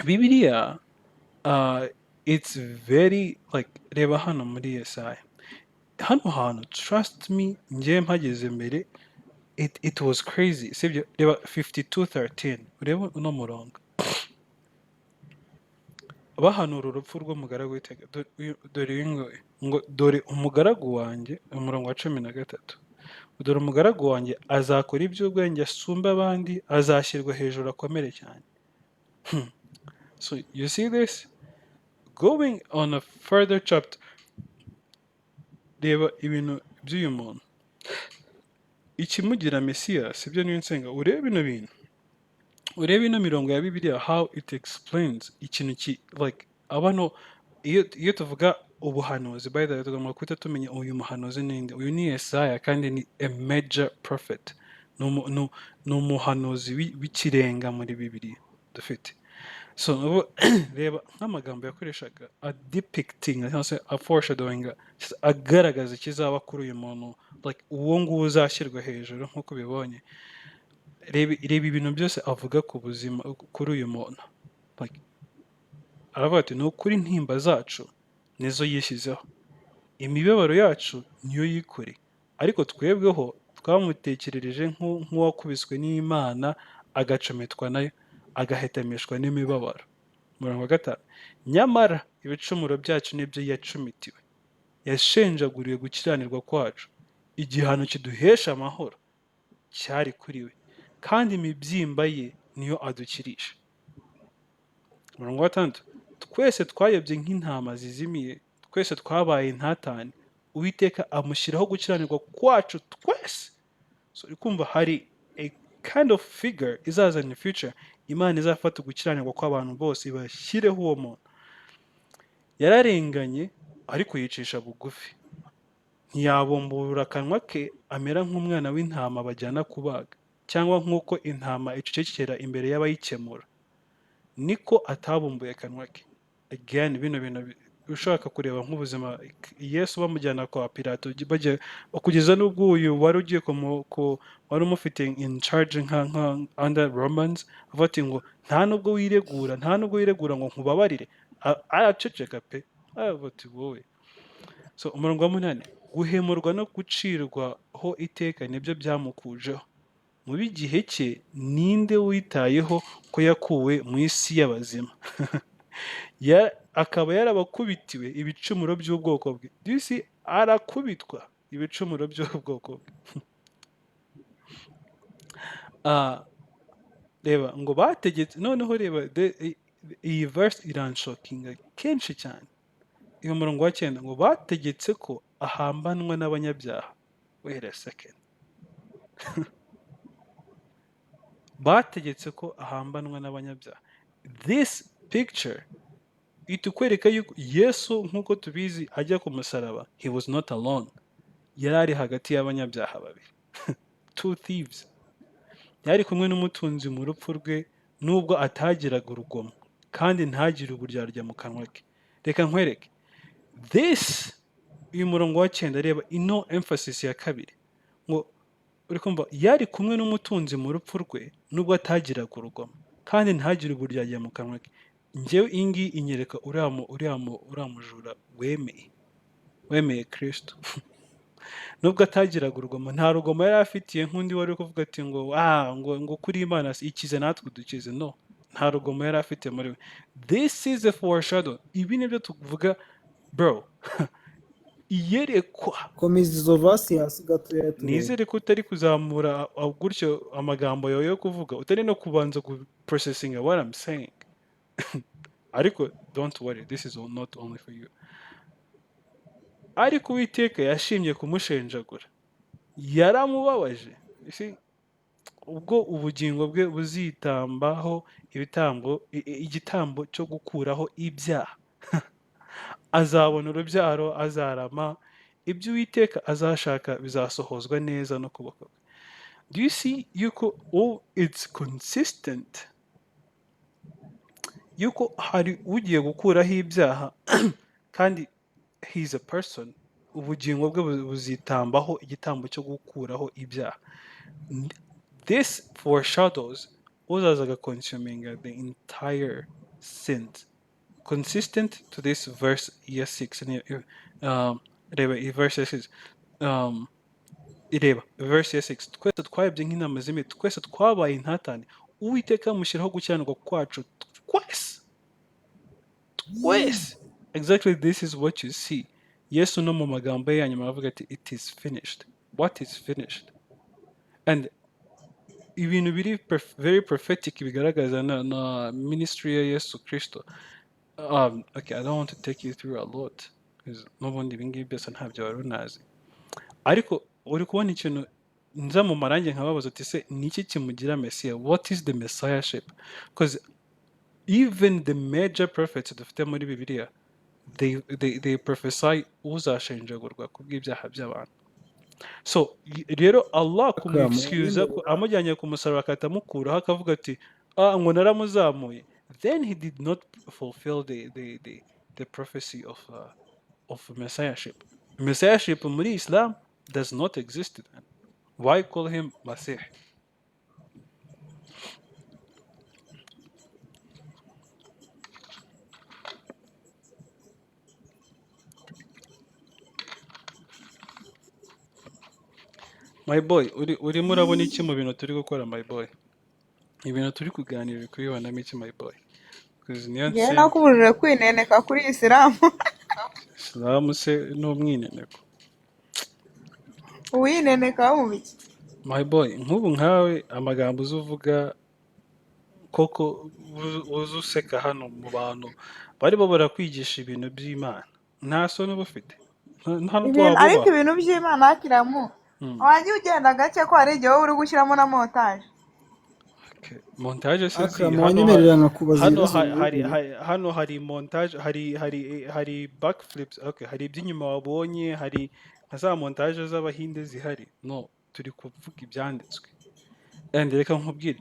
Bibiliya, it's very like, reba hano muri Yesaya hano hantu, trust me, njyewe mpageze mbere it was crazy, sibyo? Reba 52:13, urebe uno murongo bahanura urupfu rw'umugaragu w'Uwiteka. Dore uyu nguyu ngo: "Dore umugaragu wanjye", umurongo wa 13, "Dore umugaragu wanjye azakora iby'ubwenge, asumba abandi, azashyirwa hejuru akomere cyane." So you see this going on a further chapter, reba ibintu by'uyu muntu, ikimugira Mesiya, sibyo? Niyo nsenga, urebe bino bintu, urebe ino mirongo ya Bibiliya, how it explains ikintu ki, like abano iyo tuvuga ubuhanuzi, by the way, tugomba guhita tumenya uyu muhanuzi ninde. Uyu ni Yesaya, kandi ni a major prophet, ni umuhanuzi w'ikirenga muri Bibiliya dufite. So reba nk'amagambo yakoreshaga adepicting cyangwa se a foreshadowing, agaragaza ikizaba kuri uyu muntu, like uwo nguwo uzashyirwa hejuru nk'uko ubibonye. Reba ibintu byose avuga ku buzima kuri uyu muntu. Like, aravuga ati: "Ni ukuri intimba zacu nizo yishyizeho, imibabaro yacu niyo yikoreye, ariko twebweho twamutekerereje nk'uwakubiswe n'Imana, agacometwa nayo, agahetamishwa n'imibabaro." Umurongo wa 5: "Nyamara ibicumuro byacu nibyo yacumitiwe, yashenjaguriwe gukiranirwa kwacu, igihano kiduhesha amahoro cyari kuri we, kandi imibyimba ye niyo adukirisha." Umurongo wa 6: "Twese twayobye nk'intama zizimiye, twese twabaye intatane, Uwiteka amushyiraho gukiranirwa kwacu twese." So uri kumva hari a kind of figure izaza in the future, Imana izafata gukiranirwa kw'abantu bose ibashyireho uwo muntu. "Yararenganye ariko yicisha bugufi, ntiyabumbura akanwa ke, amera nk'umwana w'intama bajyana kubaga, cyangwa nk'uko intama icecekera imbere y'abayikemura, niko atabumbuye akanwa ke." Again, bino bintu Ushaka kureba nk'ubuzima Yesu bamujyana kwa Pilato, bajya kugeza n'ubwo uyu wari ugiye wari umufite in charge nka under Romans, avuga ati ngo nta nubwo wiregura, nta nubwo wiregura ngo nkubabarire. Araceceka pe, aravuga ati wowe. So umurongo wa 8, guhemurwa no gucirwaho iteka nibyo byamukujeho. Mu b'igihe cye ninde witayeho ko yakuwe mu isi y'abazima? Akaba yarabakubitiwe ibicumuro by'ubwoko bwe. Do you see? Arakubitwa ibicumuro by'ubwoko bwe. Ah, reba ngo bategetse, noneho reba iyi verse iranshokinga kenshi cyane. Uyu murongo wa 9 ngo bategetse ko ahambanwa n'abanyabyaha. Wait a second. Bategetse ko ahambanwa n'abanyabyaha. This picture itukwereka yuko Yesu nk'uko tubizi ajya ku musaraba, he was not alone. Yari ari hagati y'abanyabyaha babiri. Two thieves. Yari kumwe n'umutunzi mu rupfu rwe, nubwo atagiraga urugomo kandi ntagire uburyarya mu kanwa ke. Reka nkwereke. This, uyu murongo wa 9, reba ino emphasis ya kabiri. Ngo uri kumva yari kumwe n'umutunzi mu rupfu rwe, nubwo atagiraga urugomo kandi ntagire uburyarya mu kanwa ke. Njyewe iyi ngiyi inyereka uriya mujura wemeye Kristo. Nubwo atagiraga urugomo, nta rugomo yari afitiye nk'undi wari kuvuga ati ngo ngo kuri Imana ikize natwe dukize. No, nta rugomo yari afite muri we. This is a foreshadow. Ibi nibyo tuvuga bro. Iyerekwa. Komeza izo vasi hasi gatoya turebe. Nizere ko utari kuzamura gutyo amagambo yawe yo kuvuga, utari no kubanza ku processing what I'm saying. Ariko don't worry, this is not only for you. Ariko Uwiteka yashimye kumushenjagura, yaramubabaje. You see, ubwo ubugingo bwe buzitambaho ibitambo, igitambo cyo gukuraho ibyaha, azabona urubyaro, azarama, ibyo Uwiteka azashaka bizasohozwa neza n'ukuboko kwe. Do you see yuko all it's consistent, yuko hari ugiye gukuraho ibyaha kandi he is a person, ubugingo bwe buzitambaho igitambo cyo gukuraho ibyaha. This foreshadows uzaza consuming the entire sins, consistent to this verse ya 6. Reba iyi verse ya 6, ireba verse ya 6, twese twayobye nk'intama zimwe, twese twabaye intatane, Uwiteka amushyiraho gukiranirwa kwacu twese twese. Exactly, this is what you see. Yesu no mu magambo ye ya nyuma aravuga ati it is finished. What is finished? And ibintu biri very prophetic bigaragaza na ministry ya Yesu Kristo. Okay, I don't want to take you through a lot because n'ubundi ibi ngibi byose ntabyo wari unazi. Ariko uri kubona ikintu nza mu marangi nkababaza uti se ni iki kimugira Messiah? What is the messiahship? Because even the major prophets dufite muri Bibiliya, they prophesy uzashenjagurwa kubw'ibyaha by'abantu. So rero Allah Akram, kumwexcusa wanyemerera amujyanye ku musaraba akahita amukuraho akavuga ati ngo naramuzamuye, then he did not fulfill the prophecy of messiahship. Messiahship muri Islam does not exist then. Why call him Masih? My boy, urimo urabona iki mu bintu turi gukora my boy? Ibintu turi kuganira uri kubibonamo iki my boy? Because niyo Njyewe nsenga nakubujije kwineneka kuri Isilamu. Islam se n'umwineneko. Uwineneka wo mu biki? My boy, nk'ubu nkawe amagambo uzi uvuga koko uzi useka hano mu bantu barimo barakwigisha ibintu by'Imana, nta soni uba ufite, nta n'ubwo Ibintu ariko wabubaha. ibintu by'Imana hakiramu. Wajya ugenda gake ko hari igihe wowe uri gushyiramo na montage. Okay. Montage se Akram, hano wanyemerera nkakubaza hano ibibazo hari bibiri. hano hari montage, hari backflips, okay, hari iby'inyuma wabonye, hari nka za montage z'abahinde zihari. No, turi kuvuga ibyanditswe. And reka nkubwire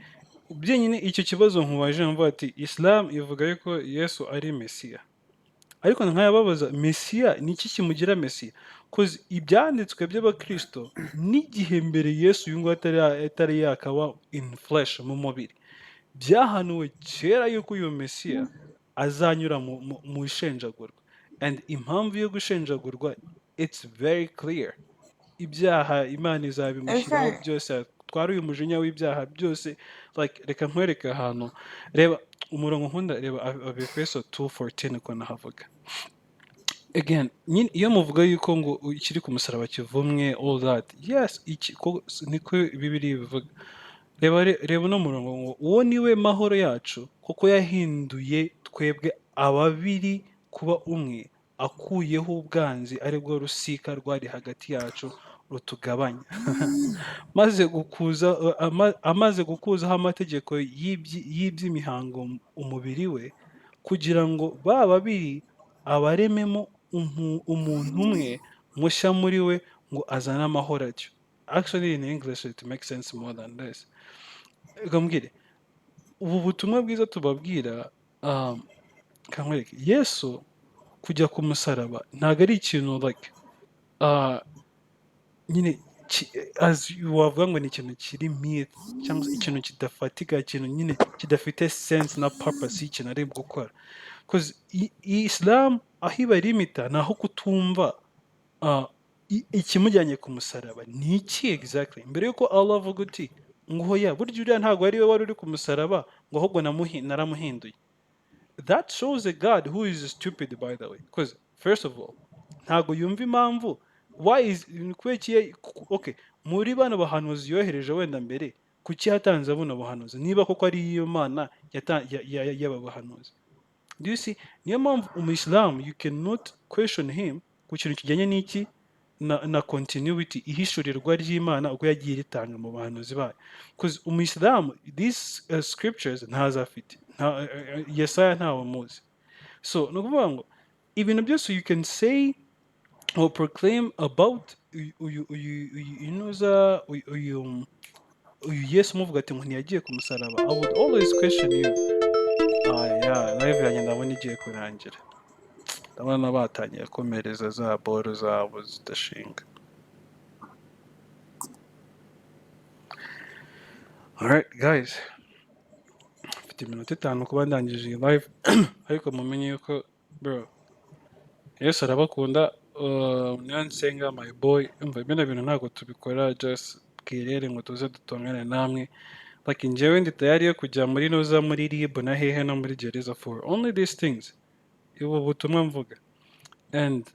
byenyine icyo kibazo nkubaje, mvuga ati Islam ivuga yuko Yesu ari Mesiya. Ariko nkayababaza, Mesiya ni iki kimugira Mesiya? 'Cause ibyanditswe by'abakristo n'igihe mbere Yesu uyu nguyu atari yakaba in flesh, mu mubiri, byahanuwe kera yuko uyu Mesiya azanyura mu ishenjagurwa. And impamvu yo gushenjagurwa, it's very clear: ibyaha Imana izabimushyiraho Ese byose, atwara uyu mujinya w'ibyaha byose. Like, reka nkwereke ahantu, reba umurongo nkunda, reba Abefeso 2:14 ukuntu havuga. Again, nyine iyo muvuga yuko ngo ikiri ku musaraba kivumwe, all that, yes, iki ko niko Bibiliya ibivuga. Reba reba uno murongo ngo: "Uwo ni we mahoro yacu, kuko yahinduye twebwe ababiri kuba umwe, akuyeho ubwanzi, ari bwo rusika rwari hagati yacu rutugabanya, amaze gukuzaho amategeko y'iby'imihango umubiri we, kugira ngo ba babiri abarememo umuntu umwe mushya muri we, ngo azane amahoro atyo." Actually, in English it makes sense more than this. Reka mbwire, ubu butumwa bwiza tubabwira, kankwereke, Yesu kujya ku musaraba ntabwo ari ikintu like nyine as wavuga ngo ni ikintu kiri myth cyangwa se ikintu kidafatika, ikintu nyine kidafite sense na purpose y'ikintu ari gukora. 'Cause Islam aho ibarimita ni aho kutumva ikimujyanye ku musaraba ni iki exactly. Mbere yuko Allah avuga uti ngo hoya, burya uriya ntabwo ari we wari uri ku musaraba, ngo ahubwo naramuhinduye, that shows a God who is stupid, by the way, because first of all ntabwo yumva impamvu. Why is, kubera iki? Okay, muri bano bahanuzi yohereje wenda mbere, kuki yatanze buno buhanuzi niba koko ari iyo Mana y'aba bahanuzi? Do you see? Niyo mpamvu umuyisilamu, you cannot question him ku kintu kijyanye n'iki na continuity, ihishurirwa ry'Imana uko yagiye ritanga mu bahanuzi bayo, because umuyisilamu these scriptures ntazo afite, nta Yesaya ntawe muzi. So ni ukuvuga ngo ibintu byose you can say or proclaim about uyu inuza uyu Yesu, umuvuga ati ngo ntiyagiye ku musaraba, I would always question you. Ah, yeah, live yanjye ndabona igiye kurangira, ndabona batangiye komereza za boro zabo zidashinga. Alright guys, mfite iminota 5 kuba ndangije iyi live, ariko mumenye yuko, bro, Yesu arabakunda. Niyo nsenga, my boy. Umva, bino bintu ntabwo tubikora just bwirere ngo tuze dutongane namwe. Like, njyewe ndi tayari yo kujya muri noza, muri RIB na hehe no muri gereza for only these things, ubu butumwa mvuga. And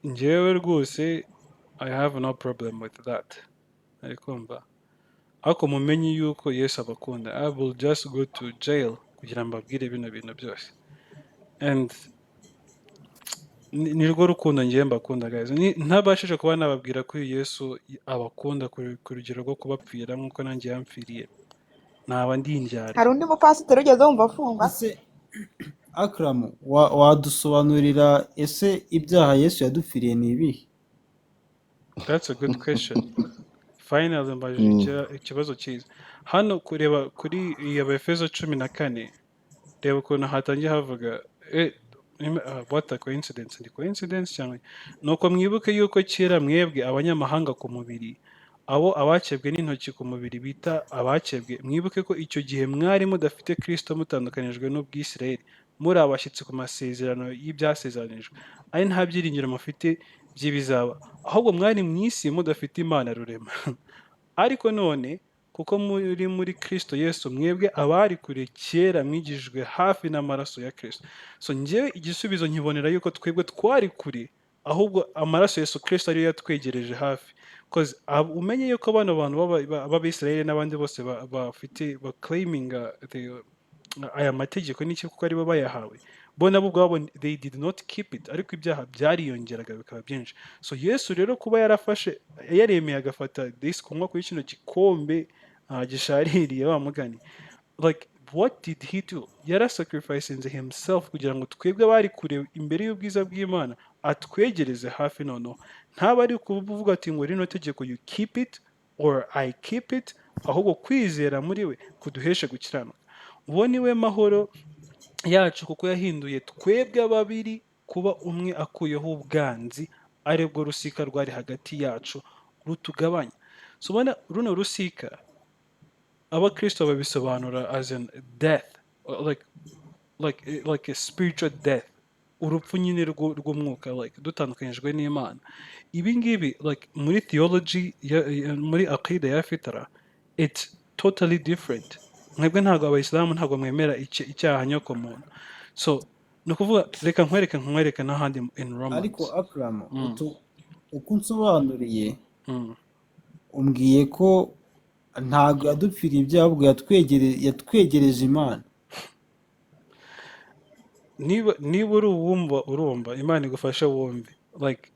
njyewe rwose I have no problem with that, ariko mva, ariko mumenye yuko Yesu abakunda. I will just go to jail kugira ngo mbabwire bino bintu byose, and ni rwo rukundo ngiye mbakunda, guys. Ntabashije kuba nababwira ko uyu Yesu abakunda ku rugero rwo kubapfira nk'uko nanjye yampfiriye, naba ndi indyarya. Hari undi mupasiteri ugeze wumva afungwa? Ese Akram, wadusobanurira ese ibyaha Yesu yadupfiriye ni ibihe? That's a good question. Finally mbajije ikibazo cyiza. Hano kureba kuri iyi Abefeso 14, reba ukuntu hatangiye havuga what a coincidence, ni coincidence cyangwa? Nuko mwibuke yuko kera mwebwe abanyamahanga ku mubiri, abo abakebwe n'intoki ku mubiri bita abakebwe, mwibuke ko icyo gihe mwari mudafite Kristo, mutandukanijwe n'ubwisirayeli, muri abashyitsi ku masezerano y'ibyasezeranijwe, ari nta byiringiro mufite by'ibizaba, ahubwo mwari mu isi mudafite Imana rurema. Ariko none kuko muri muri Kristo Yesu, mwebwe abari kure kera mwigijwe hafi n'amaraso ya Kristo. So njyewe igisubizo nkibonera yuko twebwe twari kure, ahubwo amaraso ya Yesu Kristo ariyo yatwegereje hafi. 'Cause umenye yuko bano bantu b'Abisirayeli n'abandi bose bafite baclaiminga aya mategeko n'iki, kuko aribo bayahawe, bo nabo ubwabo they did not keep it, ariko ibyaha byariyongeraga bikaba byinshi. So Yesu rero kuba yarafashe, yaremeye agafata this, kunywa kuri kino gikombe gishaririye, wa mugani, like, what did he do? Yarasacrificinze himself kugira ngo twebwe abari kure imbere y'ubwiza bw'Imana atwegereze hafi. Noneho ntaba ari kuvuga ati ngo rino tegeko you keep it or I keep it, ahubwo kwizera muri we kuduheshe gukiranuka. Uwo ni we mahoro. Yacu, kuko yahinduye twebwe babiri kuba umwe, akuyeho ubwanzi, aribwo rusika rwari hagati yacu rutugabanya. So ubona runo rusika, abakristo babisobanura as in death, like a spiritual death, urupfu nyine rw'umwuka, like dutandukanyijwe n'Imana. Ibi ngibi, like muri theology muri aqida ya fitra, it's totally different. Mwebwe ntabwo, abayisilamu ntabwo mwemera icyaha nyokomuntu. So ni ukuvuga, reka nkwereke n'ahandi in Romans. Ariko Akram, uko unsobanuriye, umbwiye ko ntabwo yadupfiriye ibyaha, ahubwo yatwegereje Imana. Niba uri uwumva, urumva, Imana igufashe wumve. Like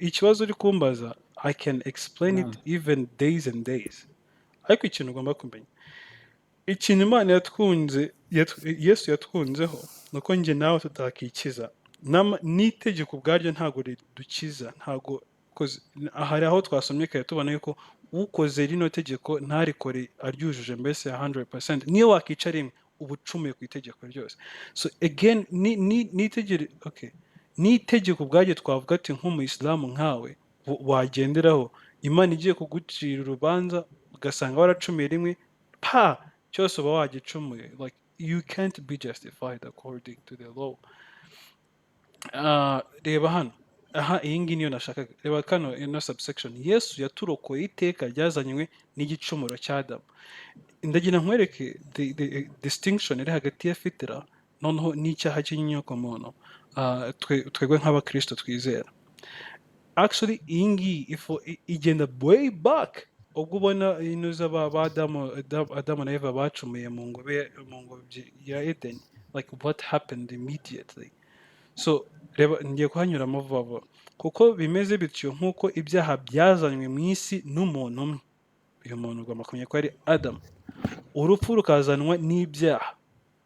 ikibazo uri kumbaza, I can explain it even days and days, ariko ikintu ugomba kumenya, ikintu Imana yatwunze, Yesu yatwunzeho, ni uko njye nawe tutakikiza. N'itegeko ubwaryo ntabwo ridukiza, ntabwo 'cause hari aho twasomye kare tubona yuko ukoze rino tegeko ntarikore aryujuje mbese 100%, niyo wakica rimwe uba ucumuye ku itegeko ryose. So again, ni n'itegeko, okay, n'itegeko ubwaryo twavuga ati nk'umuyisilamu nkawe wagenderaho, Imana igiye kugucira urubanza ugasanga waracumuye rimwe pa cyose, uba wagicumuye. Like you can't be justified according to the law. Ah, reba hano aha, iyi ngiyi niyo nashakaga. Reba kano, ino subsection: Yesu yaturokoye iteka ryazanywe n'igicumuro cya Adamu. Ndagira nkwereke the distinction iri hagati ya fitira noneho n'icyaha cy'inyokomuntu. Twebwe nk'abakristo twizera, actually iyi ngiyi igenda way back, ubwo ubona inuza ba Adamu na Eva bacumuye mu ngobyi ya Eden. Like what happened immediately? So reba, ngiye kuhanyuramo vuba vuba. Kuko bimeze bityo, nk'uko ibyaha byazanywe mu isi n'umuntu umwe, uyu muntu ugomba kumenya ko ari Adamu, urupfu rukazanwa n'ibyaha.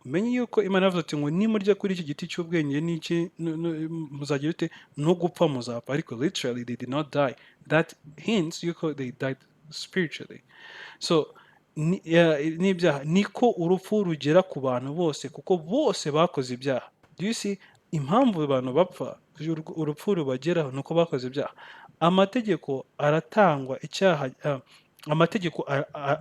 Umenye yuko Imana yavuze ati ngo nimurya kuri iki giti cy'ubwenge n'iki muzagira ute? No gupfa muzapfa. Ariko literally they did not die. That hints yuko they died spiritually. So n'ibyaha niko urupfu rugera ku bantu bose, kuko bose bakoze ibyaha. Do you see impamvu abantu bapfa, urupfu rubageraho? Ni uko bakoze ibyaha. Amategeko aratangwa, icyaha, amategeko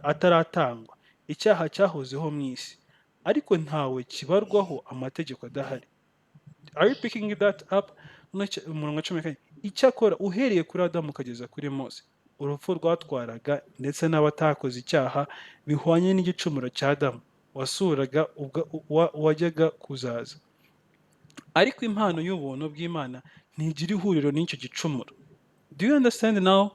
ataratangwa, icyaha cyahozeho mu isi, ariko ntawe kibarwaho amategeko adahari. Are you picking that up? Umurongo wa 14: icyakora uhereye kuri Adamu ukageza kuri Mose, urupfu rwatwaraga ndetse n'abatakoze icyaha bihwanye n'igicumuro cya Adamu wasuraga uwajyaga kuzaza. Ariko impano y'ubuntu bw'Imana ntigira ihuriro n'icyo gicumuro. Do you understand now?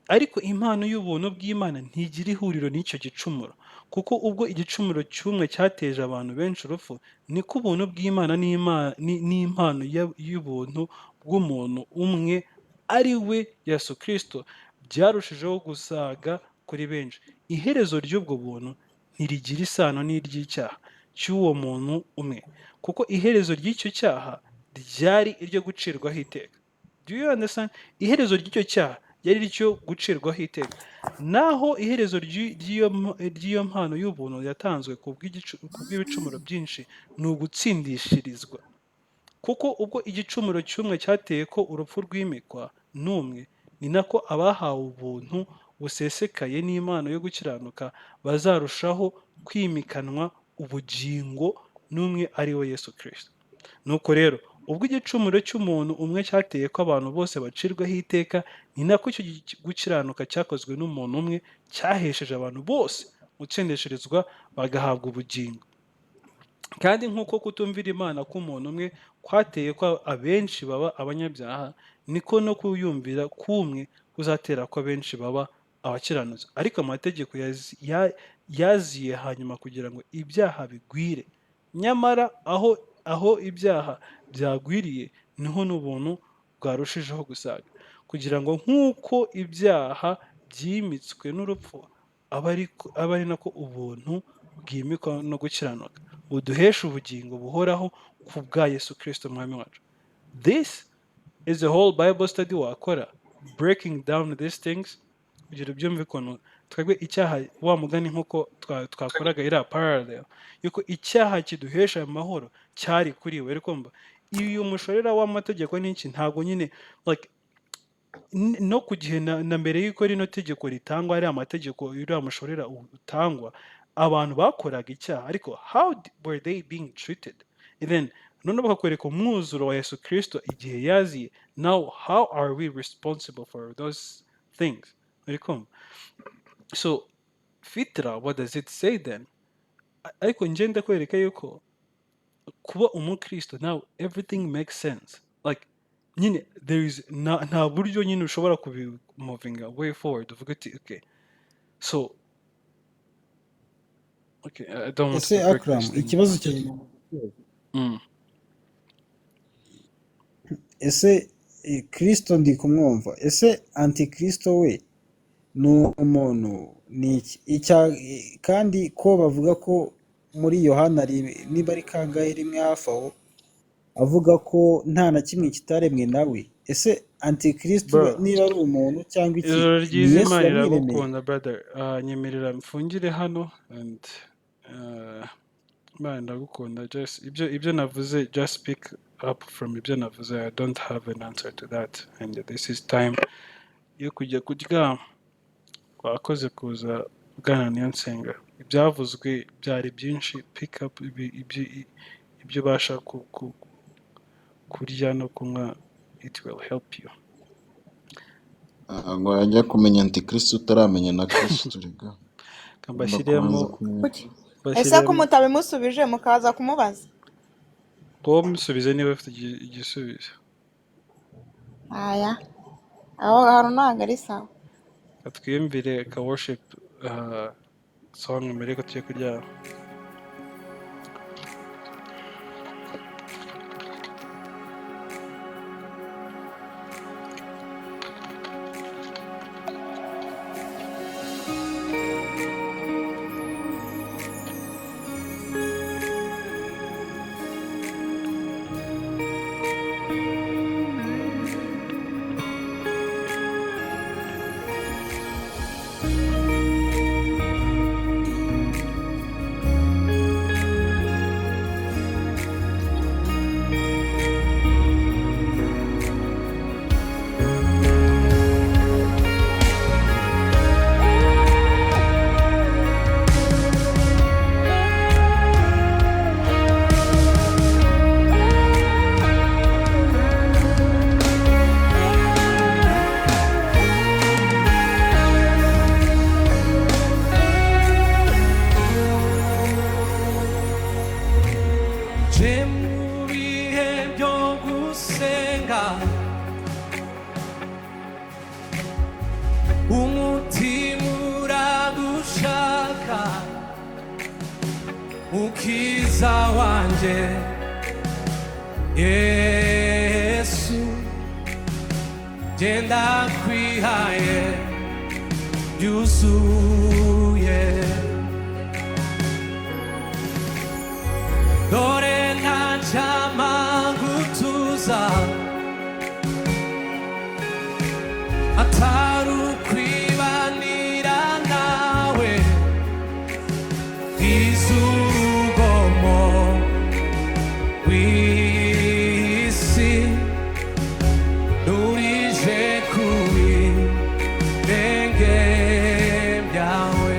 Ariko impano y'ubuntu bw'Imana ntigira ihuriro n'icyo gicumuro, kuko ubwo igicumuro cy'umwe cyateje abantu benshi urupfu, niko ubuntu bw'Imana n'impano y'ubuntu bw'umuntu umwe, ari we Yesu Kristo, byarushijeho gusaga kuri benshi. Iherezo ry'ubwo buntu ntirigira isano n'iry'icyaha cy'uwo muntu umwe, kuko iherezo ry'icyo cyaha ryari iryo gucirwaho iteka. Do you understand? Iherezo ry'icyo cyaha ryari iryo gucirwaho iteka, naho iherezo ry'iyo mpano y'ubuntu yatanzwe ku bw'ibicumuro byinshi ni ugutsindishirizwa. Kuko ubwo igicumuro cy'umwe cyateye ko urupfu rwimikwa n'umwe, ni nako abahawe ubuntu busesekaye n'impano yo gukiranuka bazarushaho kwimikanwa ubugingo n'umwe, ari we Yesu Kristo. Nuko rero ubwo igicumuro cy'umuntu umwe cyateye ko abantu bose bacirwaho iteka, ni nako icyo gukiranuka cyakozwe n'umuntu umwe cyahesheje abantu bose gutsindishirizwa bagahabwa ubugingo. Kandi nk'uko kutumvira Imana k'umuntu umwe kwateye ko abenshi baba abanyabyaha, niko no kuyumvira k'umwe kuzatera ko abenshi baba abakiranutsi. Ariko amategeko yaziye hanyuma kugira ngo ibyaha bigwire. Nyamara aho ibyaha byagwiriye, niho n'ubuntu bwarushijeho gusaga, kugira ngo nk'uko ibyaha byimitswe n'urupfu, abe ari nako ubuntu bwimikwa no gukiranuka buduhesha ubugingo buhoraho ku bwa Yesu Kristo Umwami wacu. This is a whole Bible study wakora, breaking down these things. Kugira ubyumve ukuntu twebwe icyaha, wa mugani, nk'uko twakoraga iriya parallel yuko icyaha kiduhesha amahoro cyari kuri we. Ariko mba iyo umushorera w'amategeko n'iki, ntabwo nyine like no ku gihe na mbere y'uko rino tegeko ritangwa, ariya mategeko uriya mushorera utangwa, abantu bakoraga icyaha, ariko how were they being treated? And then noneho bakakwereka umwuzuro wa Yesu Kristo igihe yaziye. Now how are we responsible for those things? Uri kumva? So fitra, what does it say then? Ariko njye ndakwereka yuko kuba umukristo, now everything makes sense. Like nyine there is nta buryo nyine ushobora kubi moving way forward uvuga uti okay, so okay, I don't want Ese to break Akram, this thing. Ikibazo cya nyuma. Ese Kristo ndi kumwumva, ese antikristo we ni umuntu, ni iki? Kandi ko bavuga ko muri Yohana niba ari kangahe, rimwe hafi aho, avuga ko nta na kimwe kitaremwe nawe, ese antikristo Bro, niba ari umuntu cyangwa iki, ijoro ni ryiza. Yesu Imana wamwiremeye? iragukunda, brother. Nyemerera mfungire hano and Imana iragukunda. Just ibyo navuze, just pick up from ibyo navuze. I don't have an answer to that and this is time yo kujya kuryama. Wakoze kuza, bwana Niyonsenga. Ibyavuzwe byari byinshi. Pick up ibyo ubasha kurya no kunywa, it will help you. Ntabwo wajya kumenya antikristo utaramenya na Kristo rega. Ugomba Mbashyiremo kubanza kumenya. Kuki ese ko mbashyiremo mutabimusubije mukaza kumubaza? Wowe musubize niba ufite igisubizo. Aya, aho hantu ntabwo ari sawa. Twiyumvire ka worship song mbere yuko tujya kuryama. Je mu bihe byo gusenga, umutima uragushaka, mukiza wanjye Yesu, genda kwihaye byuzuye. Dore ntacyama gutuza atari ukwibanira nawe, izurugomo rw'isi nurije ku birenge byawe.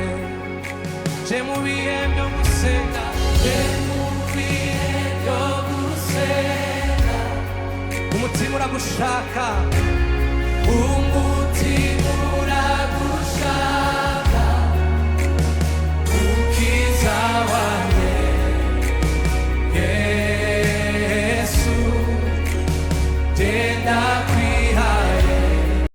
Je mu bihe byo gusenga, je mu bihe byo gusenga, umutima uragushaka.